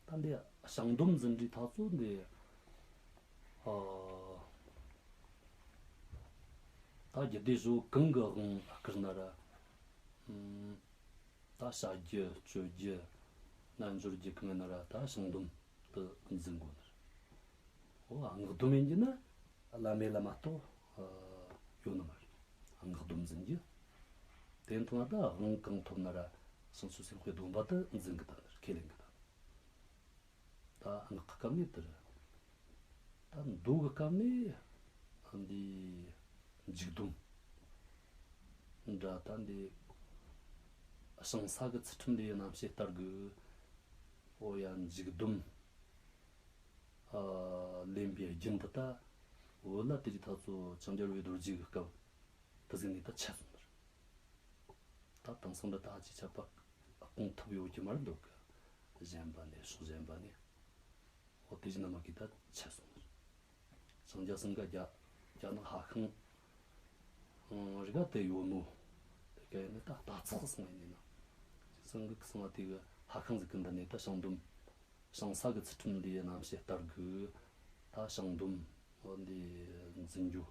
ད་འདི་བྱང་སྡོམ་འཛིན་རྒྱུའི་ཐག་ཚོད་འདི། ཨ། ད་རྒྱུད་སྡེ་ཟོ་གང་གི་དབང་བསྐུར་ན་ར། ཨུམ། ད་བྱ་རྒྱུ་སྤྱོད་རྒྱུ་ན་འབྱོར་རྒྱུ་གང་ཡིན་ན་ར་ད་བྱང་སྡོམ་དུ་འཛིན་དགོས་ནི་རེད། འོ་སྔགས་སྡོམ་ཡིན་རྒྱུ་ན་བླ་མེད་ལ་མ་གཏོགས། ཨ། ཡོད་ནི་མ་རེད། སྔགས་སྡོམ་འཛིན་རྒྱུ། དེ་མཐོང་ན་ད་དབང་གང་ཐོབ་ན་ར་བྱང་ཆུབ་སེམས་དཔའི་སྡོམ་པ་དེ་འཛིན་གི་ད་ནི་རེད། ཁས་ལེན་གི་ད་ནི་རེད། ད་སྔགས་ཀྱི་སྐབས་ནས་དེ་རེད། ད་མདོ་གི་སྐབས་ནས་འདི་འཇུག་སྡོམ་འདྲ། ད་འདི་ཞིང་ས་གི་ཚུལ་ཁྲིམས་ལས་རྣམ་བཤད་ལྟར་གི། འོ་ཡ། འཇུག་སྡོམ། ཨ། ལེན་པའི་རྒྱུན་དེ་ད་བོད་ལ་དེ་རིགས་ཐག་ཚོ་ཅང་རྒྱལ་བའི་རྡོ་རྗེ་གི་སྐབས་དེ་ཟིག་ནས་ད་ཆད་སོང་ནི་རེད། ད་དེང་སང་འདི་ད་ཅིག་ཆད་པ་སྤོང་ཐུབ་ཡོད་ཀྱི་མ་རེད་འདུག་གི། གཞན་པ་ནས་ཕྱོགས་གཞན་པ་ནས། འོ་དེ་བཞིན་ན་མ་གི་ད་ཆད་སོང་ནི་རེད། སངས་རྒྱས་སང་ག་རྒྱ་རྒྱ་ནག་ཧྭ་ཤང་རི་ག་དེ་ཡོད་ནོ། དེ་ག་ནི་ད་ད་ཚགས་སང་ཡིན་ན། སང་གི་སང་བ་དེ་གི་ ལྷ་ཁང་ཟིག་གི་མདུན་ནས་ད་བྱང་སྡོམ། བྱང་ས་གི་ཚུལ་ཁྲིམས་ལས་རྣམ་བཤད་ལྟར་གི་ད་བྱང་སྡོམ་འདི་འཛིན་རྒྱུ།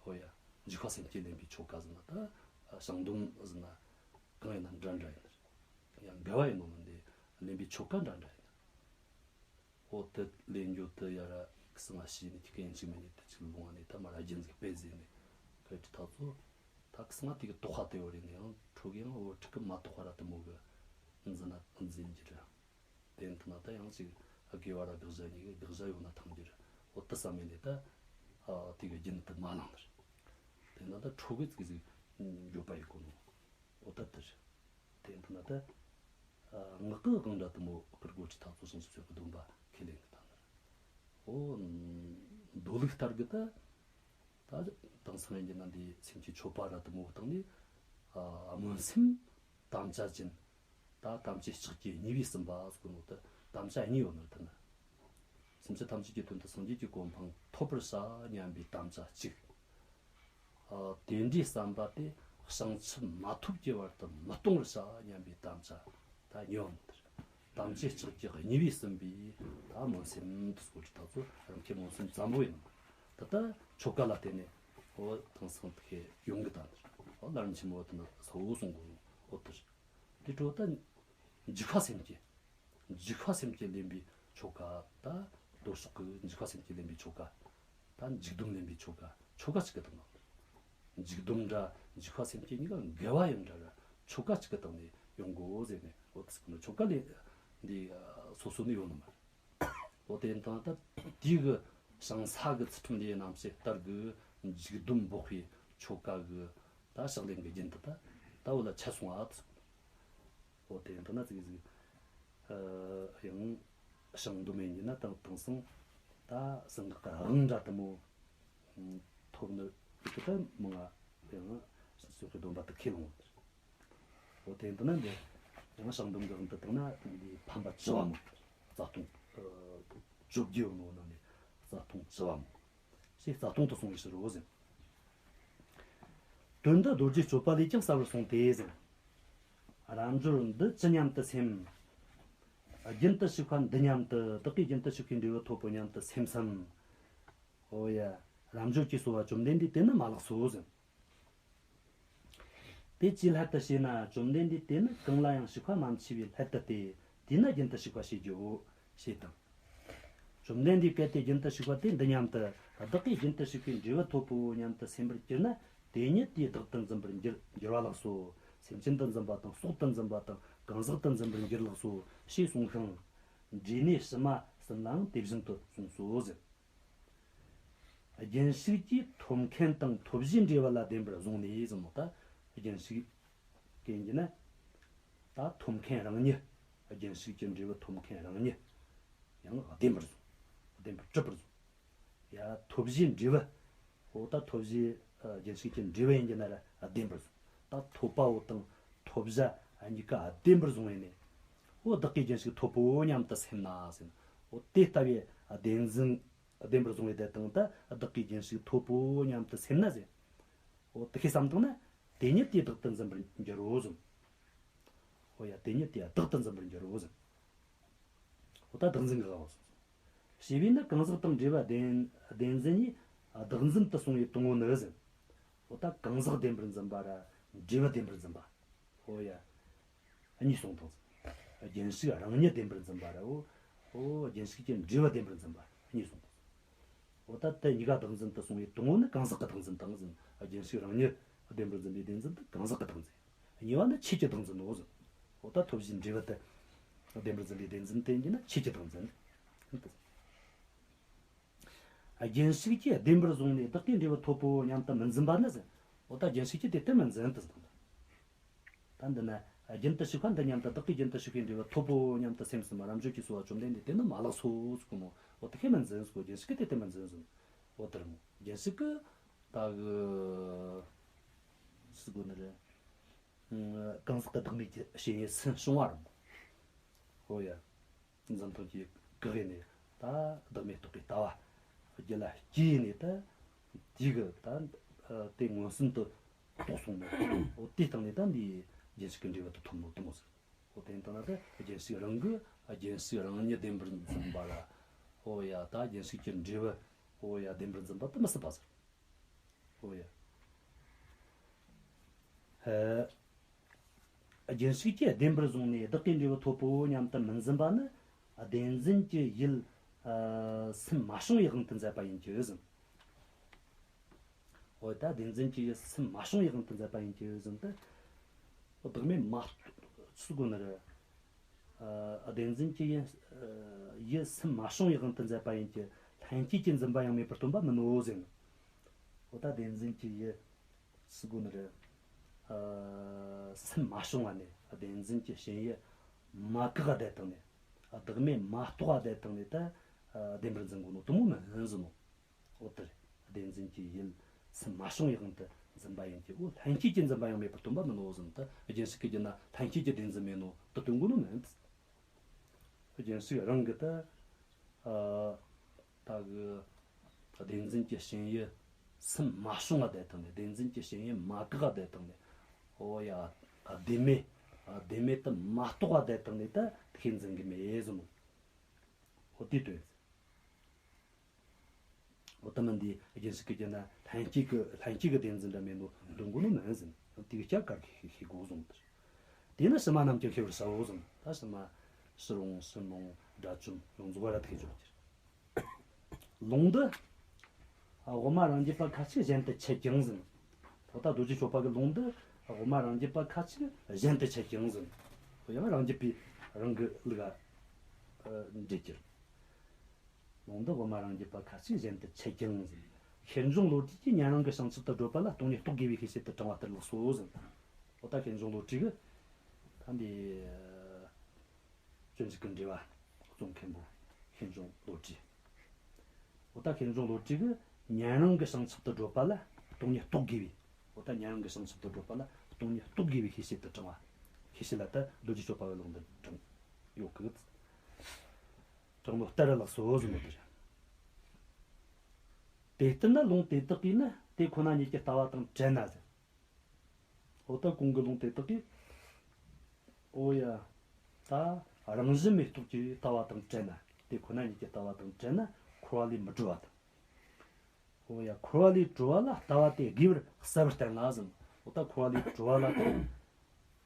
ཨོ་ཡ། འཇིགས་པ་སེམས་བསྐྱེད་ལེན་པའི་ཆོ་ག་ཟེར་ན། ད་བྱང་སྡོམ་ཟེར་ན་གང་ཡིན་ན་འདྲ་འདྲ་ཡིན་ནི་རེད། ཡང་འགལ་བ་ཡིན་ནོ་མིན་ཏེ། ལེན་པའི་ཆོ་ག་འདྲ་འདྲ་ཡིན་ནི་རེད། འོ་དེ་ལེན་རྒྱུ་དེ་ཡ་ར་གི་སང་ང་ཤི་ནས་ཁྱི་གན་ཅིག་མེད་ནས་དེ་ཅིག་ལོང་བ་ནས། ད་མ་ར་རྒྱན་ཟིག་སྤེལ་ཟེར་ནས་ཁ་ཡི་ཐག་ཚོ། ད་གི་སང་ང་དེ་གི་དོགས་པ་དེ་བོ་རེད་ནས། ཡང་ཁྲོ་གི་ཡང་འོ་ཁྲི་གི་མ་དོགས་པ་ར་དེ་མོ་གི་འཛིན་ན་འཛིན་རྒྱུ་ར། དེ་འདི་ན་ད་ཡང་ཅིག་དགེ་བ་ར་དགག་བྱ་གཉིས་ཀྱི་དགག་བྱ་ཡོད་ན་ཐང་རྒྱུ་ར། འོ་དེ་བསམ་མེད་ནས་ད་ཨ་དེ་གི་རྒྱུན་དུ་མ་བླངས་ནི་རེད། དེ་ན་ད་ཁྲོ་གི་ཙིག་ཙིག་འགྱོད་པ་ཡི་གོ་ནོ། འོ་ད་དེ་རེད། དེ་འདི་ན་ད་ཨ་ངག་གི་དབང་འདྲ་དེ་མོ་ཀིར་གོ་ཁྲི་ཐག་ཚོ་བྱང་ཆུབ་སེམས་དཔའི་སྡོམ་པ་ཁས་ལེན་གི་ད་ནི་རེད། འོ་མདོ་ལུགས་ལྟར་གི་ད། ད་དེང་སང་ཡིན་གྱི་ན་འདི་སེམས་ཀྱི་མཆོད་པ་ར་དེ་མོ་བཏང་ནས། ཨ་སྨོན་སེམས་དམ་བཅའ་ཅན། ད་དམ་བཅའི་ལྕགས་ཀྱུ་གཉིས་པའི་གསུམ་པ་ཟེར་གོ་ནོ་དེ་དམ་བཅའ་གཉིས་ཡོད་ནི་རེད་ད་ནི། སེམས་ཅན་ཐམས་ཅད་ཀྱི་དོན་དུ་སངས་རྒྱས་ཀྱི་གོ་འཕང་ཐོབ་པར་བྱ་སྙམ་པའི་དམ་བཅའ་གཅིག། ཨ་དེ་འདྲའི་བསམ་པ་དེ་བྱང་ཆུབ་མ་ཐོབ་ཀྱི་བར་དུ་མི་གཏོང་བར་བྱ་སྙམ་པའི་དམ་བཅའ་ད་གཉིས་ཡོད་ནི་རེད། དམ་བཅའི་ལྕགས་ཀྱུ་གཉིས་པའི་གསུམ་པའི་ད་སྨོན་སེམས་དེ་ཟེར་གོ་ཁྲི་ཐག་ཚོ། རང་གི་སྨོན་སེམས་ཙམ་པོ་ཡིན། ད་ལྟ་ཆོ་ག་ལ་བརྟེན་ནས་འོ་དེང་སང་དེ་ཁེ་ཡོང་གི་ད་ནི་རེད། འོ་ལམ་རིམ་ཆེན་མོ་དེ་ན་ས་བོ་གསུང་གོ་ནོ་འོ་དེ་རེད། དེ་འཕྲོ་ད་འཇིགས་པ་སེམས་བསྐྱེད། འཇིགས་པ་སེམས་བསྐྱེད་ལེན་པའི་ཆོ་ག། ད་རྡོ་ཤོག་གི་འཇིགས་པ་སེམས་བསྐྱེད་ལེན་པའི་ཆོ་ག། ད་འཇིགས་སྡོམ་ལེན་པའི་ཆོ་ག། ཆོ་ག་གཅིག་གི་དང་ནང་། འཇིགས་སྡོམ་འདྲ་འཇིགས་པ་སེམས་བསྐྱེད་གཉིས་ཀ་འགལ་བ་ཡང་འདྲ་ར། ཆོ་ག་གཅིག་གི་སྟེང་ནས་ཡོང་དགོས་ཟེར་ནས། འོ་དེ་ཟེར་གོ་ནོ་ཆོ་ག་ལས་འདི་སོ་སོ་ནས་ཡོང་ནི་མ་རེད། འོ་དེ་ཡིན་དང་ད་དེའི་གི་བྱང་ས་གི་ཚུལ་ཁྲིམས་ལས་རྣམ་བཤད་ལྟར་གི་འཇིགས་སྡོམ་འབོག་པའི་ཆོ་ག་གི་ད་ཕྱག་ལེན་གི་རྒྱུན་དེ་ད་ད་འོ་ལ་ཆད་སོང་ཨ་དེ་ཟེར་གོ་ནོ། འོ་དེ་ཡིན་དང་ན་ཙིག་ཟིག་ཨ་ཡང་བྱང་སྡོམ་ཡིན་གྱི་ན་དང་དེང་སང་ད་གསང་སྔགས་གི་དབང་འདྲ་དེ་མོ་ཐོབ་ནི་ཡོད་གི། ད་མང་ང་ཡང་སོ་སོའི་སྡོམ་པ་དེ་ཁས་བླངས་ཡོད། འོ་དེ་འདི་ན་འདི་ཡང་བྱང་སྡོམ་གི་དབང་དུ་བཏང་ན་འདི་ཕན་པ་བཅུ་བ་མོ། རྩ་ལྟུང་ཨ་བཅོ་བརྒྱད་ཡོད་ནོ་ནང་ནས་རྩ་ལྟུང་བཅུ་བ་མོ། ཞེས་རྩ་ལྟུང་དུ་གསུངས་པའི་ཕྱིར་རོ་ཟེར། དོན་འདི་རྡོ་རྗེ་གཅོད་པ་ལས་ཀྱང་གསལ་བར་གསུངས་ཏེ་ཟེར། རབ་འབྱོར་འདི་ཅི་སྙམ་དུ་སེམས། རྒྱུན་དུ་ཞུགས་པ་འདི་སྙམ་དུ། བདག་གིས་རྒྱུན་དུ་ཞུགས་པའི་འབྲས་བུ་ཐོབ་བོ་སྙམ་དུ་སེམས་སམ། འོ་ཡ། རབ་འབྱོར་གྱིས་གསོལ་བ་བཅོམ་ལྡན་འདས། དེ་ནི་མ་ལགས་སོ་ཟེར། དེ་ཅིའི་སླད་དུ་ཞེ་ན། བཅོམ་ལྡན་འདས་དེ་ནི་གང་ལ་ཡང་ཞུགས་པ་མ་མཆིས་པའི་སླད་དུ་སྟེ། དེས་ན་རྒྱུན་དུ་ཞུགས་པ་ཞེས་བརྗོད་ཞེས་དང་། བཅོམ་ལྡན་འདས་གལ་ཏེ་རྒྱུན་དུ་ཞུགས་པ་དེ་འདི་སྙམ་དུ། བདག་གིས་རྒྱུན་དུ་ཞུགས་པའི་འབྲས་བུ་ཐོབ་བོ་སྙམ་དུ་སེམས་པར་གྱུར་ན། དེ་ཉིད་དེའི་བདག་ཏུ་འཛིན་པར་འགྱུར་འགྱུར་བ་ལགས་སོ། སེམས་ཅན་དུ་འཛིན་པ་དང་སྲོག་ཏུ་འཛིན་པ་དང་གང་ཟག་ཏུ་འཛིན་པར་འགྱུར་ལགས་སོ་ཞེས་གསུངས་ཤིང་། འབྲས་གནས་ཕྱི་མ་གསུམ་ལའང་དེ་བཞིན་དུ་གསུངས་སོ་ཟེར། རྒྱུན་ཞུགས་ཀྱིས་ཐོབ་མཁན་དང་ཐོབ་བྱའི་འབྲས་བུ་ལ་བདེན་པར་བཟུང་ནས་ཟེར་མོ། ད་རྒྱུན་ཞུགས་ཀྱི་ཡིན་གྱི་ན། ད་ཐོབ་མཁན་རང་ཉིད། རྒྱུན་ཞུགས་ཀྱི་འབྲས་བུ་ཐོབ་མཁན་རང་ཉིད་ཡང་བདེན་པར་བཟུང་། བདེན་པར་གྲུབ་པར་བཟུང་། ཡ་ཐོབ་བྱའི་འབྲས་བུ། འོ་ད་ཐོབ་བྱའི་ཨ་རྒྱུན་ཞུགས་ཀྱི་འབྲས་བུ་ཡིན་གྱི་ན་ར་བདེན་པར་བཟུང་། ད་ཐོབ་པ་བོ་དང་ཐོབ་བྱ་གཉིས་ཀ་བདེན་པར་བཟུང་ཡིན་ནས། འོ་བདག་གིས་རྒྱུན་ཞུགས་ཐོབ་བོ་སྙམ་དུ་སེམས་ན་ཟེར། འོ་དེ་ལྟ་བུའི་བདེན་འཛིན། བདེན་པར་བཟུང་བའི་དེ་དང་། ད་བདག་གིས་རྒྱུན་ཞུགས་ཐོབ་བོ་སྙམ་དུ་སེམས་ན་ཟེར། འོ་དེ་ཁས་བསམ་བཏང་ན། དེ་ཉིད་དེའི་བདག་ཏུ་འཛིན་པར་འགྱུར་རོ་ཟེར། འོ་ཡ། དེ་ཉིད་དེའི་བདག་ཏུ་འཛིན་པར་འགྱུར་རོ་ཟེར། འོ་ད་བདག་འཛིན་གྱི་དབང་བོ་ཟེར། ཞེས་པས་ན་གང་ཟག་དང་འབྲས་བུ་བདེན་བདེན་འཛིན་གཉིས་བདག་འཛིན་དུ་སོང་བའི་དང་པོ་ནི་ཟེར། འོ་ད་གང་ཟག་བདེན་པར་འཛིན་པ་ར་འབྲས་བུ་བདེན་པར་འཛིན་པ། འོ་ཡ། གཉིས་གསུངས་དང་ཟེར། རྒྱུན་ཞུགས་རང་ཉིད་བདེན་པར་འཛིན་པ་ར། འོ། འོ་རྒྱུན་ཞུགས་ཀྱི་འབྲས་བུ་བདེན་པར་འཛིན་པ་གཉིས་གསུངས་དང་ཟེར། འོ་ད་དེ་གཉིས་ཀ་བདག་འཛིན་དུ་སོང་བའི་དང་པོ་ནི་གང་ཟག་གི་བདག་འཛིན་དང་ཟེར། རྒྱུན་ཞུགས་རང་ཉིད་བདེན་པར་འཛིན་པའི་བདེན་འཛིན་དེ་གང་ཟག་གི་བདག་འཛིན། གཉིས་པ་ནི་ཆོས་ཀྱི་བདག་འཛིན་ནོ་ཟེར། འོ་ད་ཐོབ་བྱའི་འབྲས་བུ་དེ་བདེན་པར་འཛིན་པའི་བདེན་འཛིན་དེ་ཡིན་གྱི་ན་ཆོས་ཀྱི་བདག་འཛིན། རྒྱུན་ཞུགས་ཀྱིས་བདེན་པར་བཟུང་ནས་བདག་གིས་འབྲས་བུ་ཐོབ་བོ་སྙམ་དུ་མི་འཛིན་པ་ནི་ཟེར། འོ་ད་རྒྱུན་ཞུགས་ཀྱིས་དེ་ལྟར་མི་འཛིན་དུ་ཟེར། ད་འདི་ན་རྒྱུན་དུ་ཞུགས་པ་འདི་སྙམ་དུ། བདག་གིས་རྒྱུན་དུ་ཞུགས་པའི་འབྲས་བུ་ཐོབ་བོ་སྙམ་དུ་སེམས་སམ། རབ་འབྱོར་གྱིས་གསོལ་བ་བཅོམ་ལྡན་འདས། དེ་ནི་མ་ལགས་སོ་ཟེར་གོ་ནོ། འོ་དེ་ཁས་མི་འཛིན་ཟེར་གོ། རྒྱུན་ཞུགས་ཀྱིས་དེ་ལྟར་མི་འཛིན་ཟེར། འོ་དེ་རེད་མོ། རྒྱུན་ཞུགས་ཀྱིས་ད་གི་ཟེར་གོ་ནི་རེད། གང་ཟག་གི་བདག་མེད་ཀྱི་བཤེས་གཉེན་སུན་བྱུང་བ་རེད་མོ། འོ་ཡ། འཛིན་སྟངས་ཀྱི་གེགས་ཡིན་ནས་ད་བདག་མེད་རྟོགས་པའི་ལྟ་བ་རྒྱུད་ལ་སྐྱེས་ནས། ད་དེ་གི་ད་དེ་མངོན་སུམ་དུ་རྟོགས་སོང་ནོ། འོ་དེའི་སྟེང་ནས་ད་འདི་རྒྱུན་ཞུགས་ཀྱི་འབྲས་བུ་དེ་ཐོབ་ནོ་དེ་མོ་ཟེར། ཨོ་དེ་ཡིན་དང་ན་ད་རྒྱུན་ཞུགས་རང་གི་རྒྱུན་ཞུགས་རང་ཉིད་བདེན་པར་འཛིན་པ་ལ། ཨོ་ཡ། ད་རྒྱུན་ཞུགས་ཀྱི་འབྲས་བུ། ཨོ་ཡ། བདེན་པར་འཛིན་པ་དེ་མི་སྲིད་པ་ཟེར། ཨོ་ཡ། ཨ། རྒྱུན་ཞུགས་ཀྱིས་བདེན་པར་བཟུང་ནས་བདག་གིས་འབྲས་བུ་ཐོབ་པོ་སྙམ་དུ་མི་འཛིན་པ་ནི། བདེན་འཛིན་གྱི་ཡུལ། ཨ། སུན་མ་བྱུང་བའི་དབང་དུ་མཛད་པ་ཡིན་གྱི་ཟེར། འོ་ད་བདེན་འཛིན་གྱི་ཡུལ་སུན་མ་བྱུང་བའི་དབང་དུ་མཛད་པ་ཡིན་གྱི་ཟེར་ཏེ། བདག་མེད་མ་རྟོགས་སུ་དགོས་ནི་རེད། ཨ། བདེན་འཛིན་གྱི་ཡུལ། ཨ། ཡུལ་སུན་མ་བྱུང་བའི་དབང་དུ་མཛད་པ་ཡིན་གྱི། ལྷན་སྐྱེས་ཀྱི་འཛིན་པ་ཡང་མེད་པར་སྟོན་པ་མིན་ནོ་ཟེར་ནོ། འོ་ད་བདེན་འཛིན་གྱི་ཡུལ་སུ་དགོས་ནི་རེད། ཨ། སུན་མ་བྱུང་བ་ནས་བདེན་འཛིན་གྱི་ཞེན་ཡུལ་མ་བཀག་བསྡད་བཏང་ནས། བདག་མེད་མ་རྟོགས་བསྡད་བཏང་ནས་ད། ཨ། བདེན་པར་འཛིན་དགོས་ནོ་དེ་མོ་མིན་ཟེར་ནོ། འོ་དེ་རེད། བདེན་འཛིན་གྱི་ཡུལ་སུན་མ་བྱུང་བའི་དབང་དུ་འཛིན་པ་ཡིན་གྱི། འོ་ལྷན་སྐྱེས་ཀྱི་འཛིན་པ་ཡང་མེད་པར་སྟོན་པ་མིན་ནོ་ཟེར་ནོ། ད་རྒྱུན་ཞུགས་ཀྱིས་བརྗོད་ན་ལྷན་སྐྱེས་ཀྱི་བདེན་འཛིན་མེད་ནོ་དེ་སྟོན་དགོས་ནོ་མིན། རྒྱུན་ཞུགས་རང་གིས་ད། ཨ། ད་གི་བདེན་འཛིན་གྱི་ཞེན་ཡུལ་སུན་མ་བྱུང་བ་བསྡད་བཏང་ནས། བདེན་འཛིན་གྱི་ཞེན་ཡུལ་མ་བཀག་བསྡད་བཏང་ནས། འོ་ཡ། བདེན་མེད། བདེན་མེད་དེ་མ་རྟོགས་པ་བསྡད་བཏང་ནས་ད་དེ་འཛིན་གི་མེད་ཟེར་ནོ། འོ་དེ་དོན། འོ་ད་མིན་འདི་རྒྱུན་ཞུགས་ཀྱིས་བརྗོད་ན་ལྷན་སྐྱེས་ཀྱི། ལྷན་སྐྱེས་ཀྱི་བདེན་འཛིན་འདྲ་མེད་ནོ་འདོན་དགོས་ནོ་མིན་ཟེར། དེ་གི་སྐྱར་ག་གི་ཤེས་དགོས་གསུངས་ཏེ། དེས་ན་ཕྱི་མ་རྣམས་ཀྱང་ཤེས་པར་བྱའོ་གསུངས། ད་ཕྱི་མ་ཕྱིར་འོང་ཕྱིར་མྱོང་དགྲ་བཅོམ་ཡོངས་རྫོགས་པ་ར་ཐུག་ཆོག་གི། ལུང་འདི། ཨ། དབུ་མ་རང་རྒྱུད་པ་ཁ་ཅིག་གཞན་དུ་འཆད་ཀྱང་ཟེར། འོ་ད་རྡོ་རྗེ་གཅོད་པ་གི་ལུང་འདི་དབུ་མ་རང་རྒྱུད་པ་ཁ་ཅིག་གཞན་དུ་འཆད་ཀྱང་ཟེར། ཡང་རང་རྒྱུད་པས་རང་གི་ལུགས་ལ་འགྲེལ་གྱི། ལུང་འདི་དབུ་མ་རང་རྒྱུད་པ་ཁ་ཅིག་གཞན་དུ་འཆད་ཀྱང་ཟེར། ཤེར་འབྱུང་བློ་གྲོས་ཀྱིས་ཉན་རང་གི་བྱང་ཆུབ་ཏུ་བགྲོད་པ་ལ་སྟོང་ཉིད་རྟོགས་དགོས་པའི་ཤེས་བྱེད་དུ་དྲངས་པ་ལྟར་ལགས་སོ་ཟེར། འོ་ད་ཤེར་འབྱུང་བློ་གྲོས་ཀྱིས་ད་འདི་སྤྱོད་འཇུག་གི་འགྲེལ་བ་རྩོམ་མཁན་པོ་ཤེར་འབྱུང་བློ་གྲོས། འོ་ད་ཤེར་འབྱུང་བློ་གྲོས་ཀྱིས་ཉན་རང་གི་བྱང་ཆུབ་ཏུ་བགྲོད་པ་ལ་སྟོང་ཉིད་རྟོགས་དགོས་པའི། འོ་ད་ཉན་རང་གི་བྱང་ཆུབ་ཏུ་བགྲོད་པ་ལ་སྟོང་ཉིད་རྟོགས་དགོས་པའི་ཤེས་བྱེད་དུ་དྲངས་པ། ཤེས་བྱེད་ལ་ད་རྡོ་རྗེ་གཅོད་པ་གི་ལུང་འདི་དྲངས་ཡོད་གི། དྲངས་ནོ་ལྟར་ལགས་སོ་ཟེར་ནོ་དེ་རེད། དེ་ལྟར་ན་ལུང་དེ་དག་གིས་ནི་དེ་ཁོ་ན་ཉིད་ཀྱི་ལྟ་བ་དང་བྲལ་ན་ཟེར། འོ་ད་གོང་གི་ལུང་དེ་དག་གིས། འོ་ཡ། ད་རང་བཞིན་མེད་རྟོགས་ཀྱི་ལྟ་བ་དང་བྲལ་ན། དེ་ཁོ་ན་ཉིད་ཀྱི་ལྟ་བ་དང་བྲལ་ན་འཁོར་བ་ལས་མི་གྲོལ་བ་དང་། འོ་ཡ། འཁོར་བ་ལས་གྲོལ་བ་ལ་ལྟ་བ་དེ་དགོས་པར་གསལ་བར་བསྟན་ལ་ཟེར། འོ་ད་འཁོར་བ་ལས་གྲོལ་བ་ལ་ད།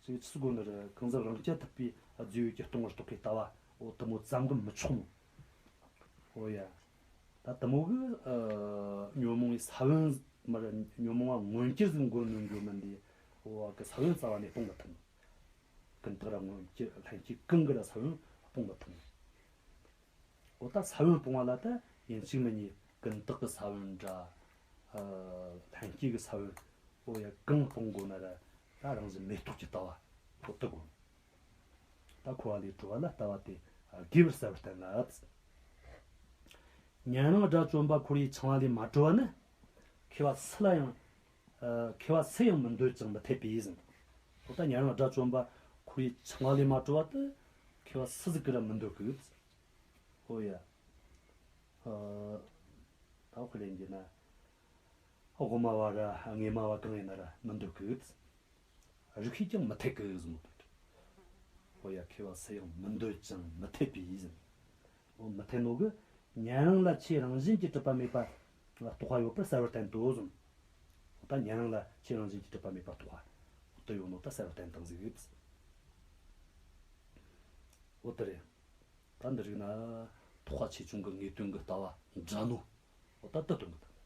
ཅིག་ཅི་དགོས་ནི་རེད། གང་ཟག་རང་རྐྱ་ཐུབ་པའི་རྫས་ཡོད་ཀྱི་སྟོང་པར་རྟོགས་པའི་ལྟ་བ། འོ་དེ་མོ་ཙམ་གིས་མི་ཆོག་མོ། འོ་ཡ། ད་དེ་མོ་གི། ཨ། ཉོན་མོངས་པའི་ས་བོན། མར་ཉོན་མོངས་པ་མངོན་གྱུར་ཟིག་འགོ་ནོན་རྒྱུ་མིན་འདི། འོ་གི་ས་བོན་རྩ་བ་ནས་སྤོང་མི་ཐུབ། ཀུན་བརྟགས་ར་མངོན་གྱུར་ལྷན་སྐྱེས་གང་གི་ར་ས་བོན་སྤོང་མི་ཐུབ། འོ་ད་ས་བོན་སྤོང་བ་ལ་ད་ཡིན་གཅིག་མིན་གཉིས་ཀུན་བརྟགས་གི་ས་བོན་འདྲ། ཨ། ལྷན་སྐྱེས་གི་ས་བོན། འོ་ཡ། གང་སྤོང་དགོས་ན་ར་ད་རང་བཞིན་མེད་རྟོགས་ཀྱི་ལྟ་བ། འོ་དེ་དགོས། ད་འཁོར་བ་ལས་གྲོལ་བ་ལ་ལྟ་བ་དེ་དགོས་པར་གསལ་བར་བསྟན་ལ། ཉན་རང་དགྲ་བཅོམ་པ་འཁོར་བའི་འཆིང་བ་ལས་མ་གྲོལ་བ་ནི། མཁས་པ་སུ་ལ་ཡང་། ཨ། མཁས་པ་སུ་ཡང་མི་འདོད་ཅིང་མི་འཐད་པས་ཟེར། འོ་ད་ཉན་རང་དགྲ་བཅོམ་པ་འཁོར་བའི་འཆིང་བ་ལས་མ་གྲོལ་བ་དེ་མཁས་པ་སུ་ཟིག་གིས་ར་མི་འདོད་གི། འོ་ཡ། ཨ། ད་འོ་ཁ་ལན་གྱི་ན། དབུ་མ་བ་ར་དངོས་མ་བ་གང་ཡིན་ན་ར་མི་འདོད་གི། རིགས་ཤེས་ཀྱང་མི་འཐད་གི་ཟེར་མོ། འོ་ཡ། མཁས་པ་སུ་ཡང་མི་འདོད་ཅིང་མི་འཐད་པས་ཟེར། འོ་མི་འཐད་ནོ་གི། ཉན་རང་ལ་ཆོས་རང་བཞིན་གྱིས་གྲུབ་པ་མེད་པ་ལ་རྟོག་པ་ཡོད་པར་གསལ་བར་བསྟན་ཏོ་ཟེར། འོ་ད་ཉན་རང་ལ་ཆོས་རང་བཞིན་གྱིས་གྲུབ་པ་མེད་པ་རྟོག་པ་འོ་དེ་ཡོད་ནོ་ད་གསལ་བར་བསྟན་བཏང་ཟིག། འོ་དེ་རེད། ད་འདི་རིགས་ན་ཐེག་པ་ཆེ་ཆུང་གི་ངེས་དོན་གྱི་ལྟ་བ་འདྲ་ནོ། འོ་ད་དེ་སྟོན་གི་འདུག།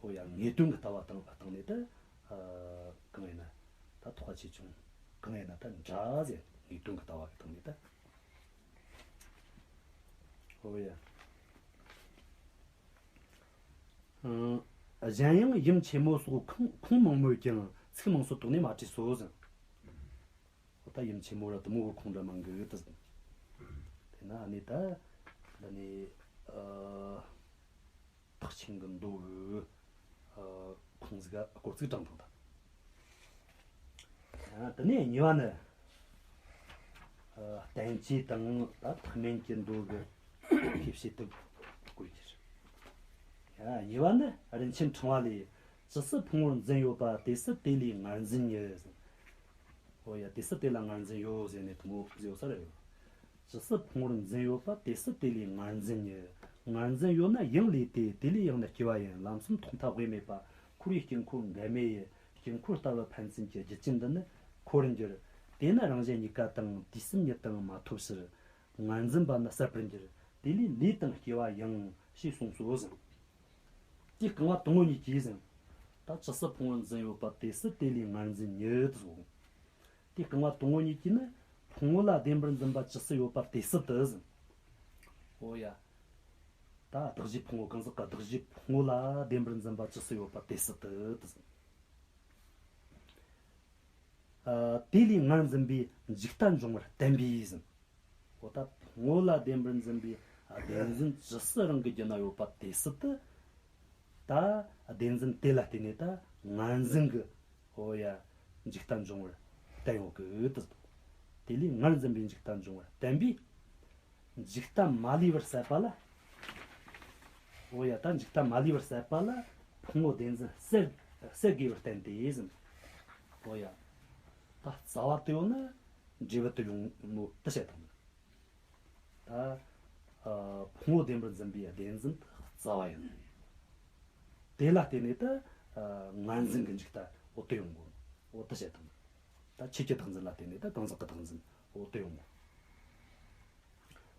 འོ་ཡ། ངེས་དོན་གྱི་ལྟ་བ་སྟེང་སྟེང་ནས་ད། ཨ། གང་ཡིན་ན་ད་ཐེག་པ་ཆེ་ཆུང་གང་ཡིན་ན་ད་འདྲ་ཟེར། ངེས་དོན་གྱི་ལྟ་བ་གི་སྟེང་ནས་ད། འོ་ཡ། ཨ། གཞན་ཡང་ཡུམ་ཆེན་མོ་སོགས་ཁུངས་ཁུངས་མང་མོད་ཀྱང་ཚིག་མང་སོགས་དོགས་ནས་མ་བྲིས་སོ་ཟེར། འོ་ད་ཡུམ་ཆེན་མོ་ར་དེ་མོ་གི་ཁུངས་འདྲ་མང་གི་ད། དེ་ན་ཨ་ནི་ད། ད་ནི། ཨ། ཐེག་ཆེན་གྱི་མདོ་གི། ཨ། ཁུངས་ཟིག་ག་སྐོར་ཚིག་དྲངས་བཏང་ད། ཨ། དེ་ནས་གཉིས་པ་ནི། ཨ། བསྟན་བཅོས་དང་ད་ཐེག་དམན་གྱི་མདོ་གི་ཤེས་བྱེད་དུ་བཀོད་རྒྱུ་རེད། ཨ། གཉིས་པ་ནི་རིན་ཆེན་ཕྲེང་བ་ལས། ཇི་སྲིད་ཕུང་པོར་འཛིན་ཡོད་པ། དེ་སྲིད་དེ་ལས་ངར་འཛིན་ཉིད། ཨོ་ཡ། དེ་སྲིད་དེ་ལ་ངར་འཛིན་ཡོད་ཟེར་ནས་དེ་མོ་ཟེར་ཡོད་ས་རེད། ཇི་སྲིད་ཕུང་པོར་འཛིན་ཡོད་པ། དེ་སྲིད་དེ་ལས་ངར་འཛིན་ཉིད། ངར་འཛིན་ཡོད་ན་ཡང་ལས་དེ། དེ་ལས་ཡང་ན་སྐྱེ་བ་ཡིན། ལམ་གསུམ་ཐོག་མཐའ་དབུས་མེད་པ། འཁོར་བའི་དཀྱིལ་འཁོར་འགལ་མེད་ཡི། དཀྱིལ་འཁོར་ལྟ་བུ་ཕན་ཚུན་གྱི་རྒྱུ་ཅན་འདི་ནི་འཁོར་འགྱུར། དེས་ན་རང་གཞན་གཉིས་ཀ་དང་། དུས་གསུམ་ཉིད་དང་མ་ཐོབ་ཕྱིར། ངར་འཛིན་པ་ནི་ཟད་པར་འགྱུར། དེ་ལས་ལས་དང་སྐྱེ་བ་ཡང་། ཞེས་གསུངས་སོ་ཟེར། དེ་རྐང་བ་དང་པོ་ཉིད་ཀྱིས་ཟེར། ད་ཇི་སྲིད་ཕུང་པོར་འཛིན་ཡོད་པ། དེ་སྲིད་དེ་ལས་ངར་འཛིན་ཉིད་ཟེར། དེ་རྐང་བ་དང་པོ་ཉིད་ཀྱིས་ནི་ཕུང་པོ་ལ་བདེན་པར་འཛིན་པ་ཇི་སྲིད་ཡོད་པ་དེ་སྲིད་དུ་ཟེར། ཨོ་ཡ། ད་གདགས་གཞིའི་ཕུང་པོ། གང་ཟག་གི་གདགས་གཞིའི་ཕུང་པོ་ལ་བདེན་པར་འཛིན་པ་ཇི་སྲིད་ཡོད་པ་དེ་སྲིད་དུ་ཟེར། ཨ། དེ་ལས་ངར་འཛིན་པའི་འཇིག་ལྟ་འབྱུང་བར་བསྟན་པས་ཟེར། འོ་ད་ཕུང་པོ་ལ་བདེན་པར་འཛིན་པའི་བདེན་འཛིན་ཇི་སྲིད་རང་གི་རྒྱུད་ན་ཡོད་པ་དེ་སྲིད་དུ། ད་བདེན་འཛིན་དེ་ལ་བརྟེན་ནས་ད་ངར་འཛིན་གྱི། འོ་ཡ། འཇིག་ལྟ་འབྱུང་བར་བསྟན་ཡོད་གི་དེ། དེ་ལས་ངར་འཛིན་པའི་འཇིག་ལྟ་འབྱུང་བར་བསྟན་པས། འཇིག་ལྟ་མ་ལུས་པར་ཟད་པ་ལ། འོ་ཡ། ད་འཇིག་ལྟ་མ་ལུས་པར་ཟད་པ་ལ་ཕུང་པོ་བདེན་འཛིན་ཟད་ཟད་དགོས་པར་བསྟན་ཏེ་ཟེར། འོ་ཡ། ད་རྩ་བ་དེ་ཡོད་ན་འབྲས་བུ་དེ་ཡོང་ནོ་དེ་བཤད་བཏང་། ད་ཨ་ཕུང་པོ་བདེན་པར་འཛིན་པའི་བདེན་འཛིན་རྩ་བ་ཡིན། དེ་ལ་བརྟེན་ནས་ད་ཨ་ངར་འཛིན་གྱི་འཇིག་ལྟ་འོ་དེ་ཡོང་གོ། འོ་དེ་བཤད་བཏང་། ད་ཆོས་ཀྱི་བདག་འཛིན་ལ་བརྟེན་ནས་ད་གང་ཟག་གི་བདག་འཛིན་འོ་དེ་ཡོང་གོ།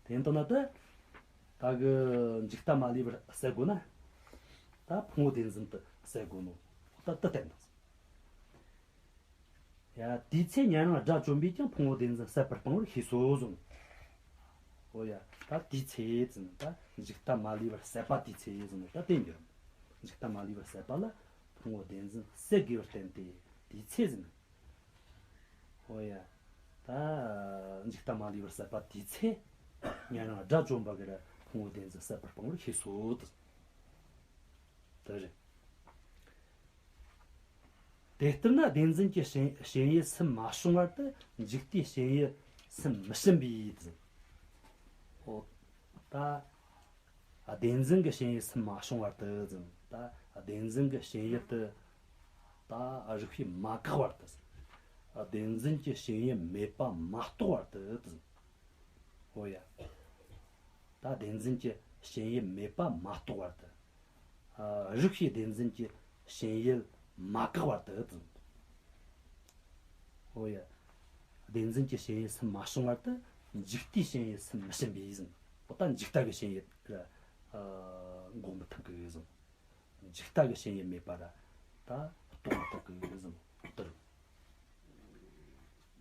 དེ་ཡིན་དུས་ན་ད་ད་གི་འཇིག་ལྟ་མ་ལུས་པར་ཟད་དགོས་ན། ད་ཕུང་པོ་བདེན་འཛིན་དེ་ཟད་དགོས་ནོ་འོ་ད་དེ་བསྟན་བཏང་། ཡ། དེའི་ཚེ་ཉན་རང་དགྲ་བཅོམ་པས་ཀྱང་། ཕུང་པོ་བདེན་འཛིན་ཟད་པར་སྤང་བར་ཤེས་སོ་གསུངས། ཨོ་ཡ། ད་དེའི་ཚེ་ཟེར་ན་ད་འཇིག་ལྟ་མ་ལུས་པར་ཟད་པ་དེའི་ཚེ་ཟེར་ན་ད་དེ་འགྱུར། འཇིག་ལྟ་མ་ལུས་པར་ཟད་པ་ལ་ཕུང་པོ་བདེན་འཛིན་ཟད་དགོས་པར་བསྟན་ཏེ་དེའི་ཚེ་ཟེར་ན། ཨོ་ཡ། ད་འཇིག་ལྟ་མ་ལུས་པར་ཟད་པ་དེའི་ཚེ། ཉན་རང་དགྲ་བཅོམ་པ་གིས་ར་ཕུང་པོ་བདེན་འཛིན་ཟད་པར་སྤང་བར་ཤེས་སོ་དེ། དེ་རེད། དེ་ལྟར་ན་བདེན་འཛིན་གྱི་ཞེན་ཞེན་ཡུལ་སུན་མ་བྱུང་བར་དུ་འཇིག་ལྟའི་ཞེན་ཡུལ་སུན་མི་ཕྱིན་པས་ཟེར། འོ་ད་བདེན་འཛིན་གྱི་ཞེན་ཡུལ་སུན་མ་བྱུང་བར་དུ་ཟེར། ད་བདེན་འཛིན་གྱི་ཞེན་ཡུལ་དེ་ད་རིགས་པས་མ་བཀག་པར་དུ་ཟེར། བདེན་འཛིན་གྱི་ཞེན་ཡུལ་མེད་པ་མ་རྟོགས་བར་དུ་ཟེར། འོ་ཡ། ད་བདེན་འཛིན་གྱི་ཞེན་ཡུལ་མེད་པ་མ་རྟོགས་བར་དུ། ཨ། རིགས་པས་བདེན་འཛིན་གྱི་ཞེན་ཡུལ་མ་བཀག་བར་དུ་དེ། འོ་ཡ། བདེན་འཛིན་གྱི་ཞེན་ཡུལ་སུན་མ་བྱུང་བར་དུ་འཇིག་ལྟའི་ཞེན་ཡུལ་སུན་མི་ཕྱིན་པས་ཟེར། འོ་ད་འཇིག་ལྟ་གི་ཞེན་ཡུལ་ར་ཨ་འགོག་མི་ཐུབ་གི་ཟེར། འཇིག་ལྟ་གི་ཞེན་ཡུལ་མེད་པ་ར་ད་རྟོགས་མི་ཐུབ་གི་ཟེར། དེ་རེད།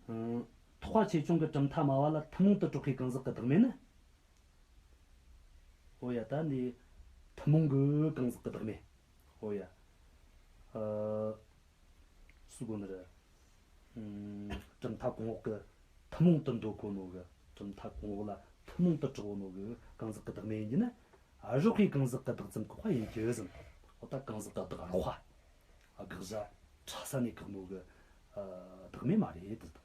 ཨང་། ཐེག་པ་ཆེ་ཆུང་གི་གྲུབ་མཐའ་སྨྲ་བ་ལ་ཐུན་མོང་དུ་གྲགས་པའི་གང་ཟག་གི་བདག་མེད་ནི། འོ་ཡ། ད་ནི་ཐུན་མོང་གི་གང་ཟག་གི་བདག་མེད། འོ་ཡ། ཨ། སུ་གོ་ནི་རེད། ཨང་། གྲུབ་མཐའ་གོང་འོག་གི་ཐུན་མོང་དུ་འདོད་གོ་ནོ་གི། གྲུབ་མཐའ་གོང་འོག་ལ་ཐུན་མོང་དུ་གྲགས་གོ་ནོ་གི་གང་ཟག་གི་བདག་མེད་ཡིན་གྱི་ན། རགས་པའི་གང་ཟག་གི་བདག་ཙམ་བཀག་པ་ཡིན་གྱི་ཟེར། འོ་ད་གང་ཟག་གི་བདག་རགས་པ། དགག་བྱ་ཕྲ་ས་ནས་བཀག་ནོ་གི་ཨ་བདག་མེད་མ་རེད་དེ་ཟེར།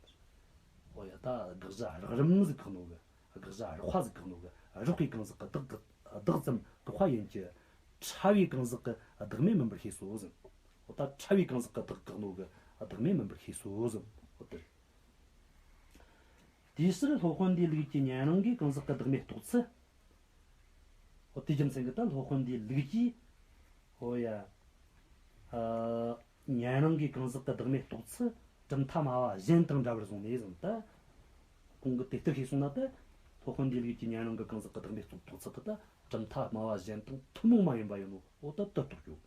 འོ་ཡ། ད་དགག་བྱ་རགས་རིམ་ཟིག་བཀག་ནོ་གི། དགག་བྱ་རགས་པ་ཟིག་བཀག་ནོ་གི། རགས་པའི་གང་ཟག་གི་བདག་བདག་ཙམ་བཀག་པ་ཡིན་གྱི། ཕྲ་བའི་གང་ཟག་གི་བདག་མེད་མིན་པར་ཤེས་སོ་ཟེར། འོ་ད་ཕྲ་བའི་གང་ཟག་གི་བདག་བཀག་ནོ་གི་བདག་མེད་མིན་པར་ཤེས་སོ་ཟེར། འོ་དེ་རེད། དེའི་ཕྱིར་སློབ་དཔོན་འདིའི་ལུགས་ཀྱིས་ཉན་རང་གི་གང་ཟག་གི་བདག་མེད་རྟོགས་ཚུལ། འོ་དེའི་རྒྱུ་མཚན་གྱིས་ད་སློབ་དཔོན་འདིའི་ལུགས་ཀྱིས། འོ་ཡ། ཨ། ཉན་རང་གི་གང་ཟག་གི་བདག་མེད་རྟོགས་ཚུལ་གྲུབ་མཐའ་སྨྲ་བ་གཞན་དང་འདྲ་བར་བཟུང་ནས་ཟེར། ད་གོང་གི་དེ་ལྟར་ཤེས་སོང་ན། ད་སློབ་དཔོན་འདིའི་ལུགས་ཀྱིས་ཉན་རང་གི་གང་ཟག་གི་བདག་མེད་རྟོགས་རྟོགས་ཚུལ་དེ་ད་གྲུབ་མཐའ་སྨྲ་བ་གཞན་དང་ཐུན་མོང་མ་ཡིན་པ་ཡིན་ནོ། འོ་ད་དེ་རྟོགས་རྒྱུ།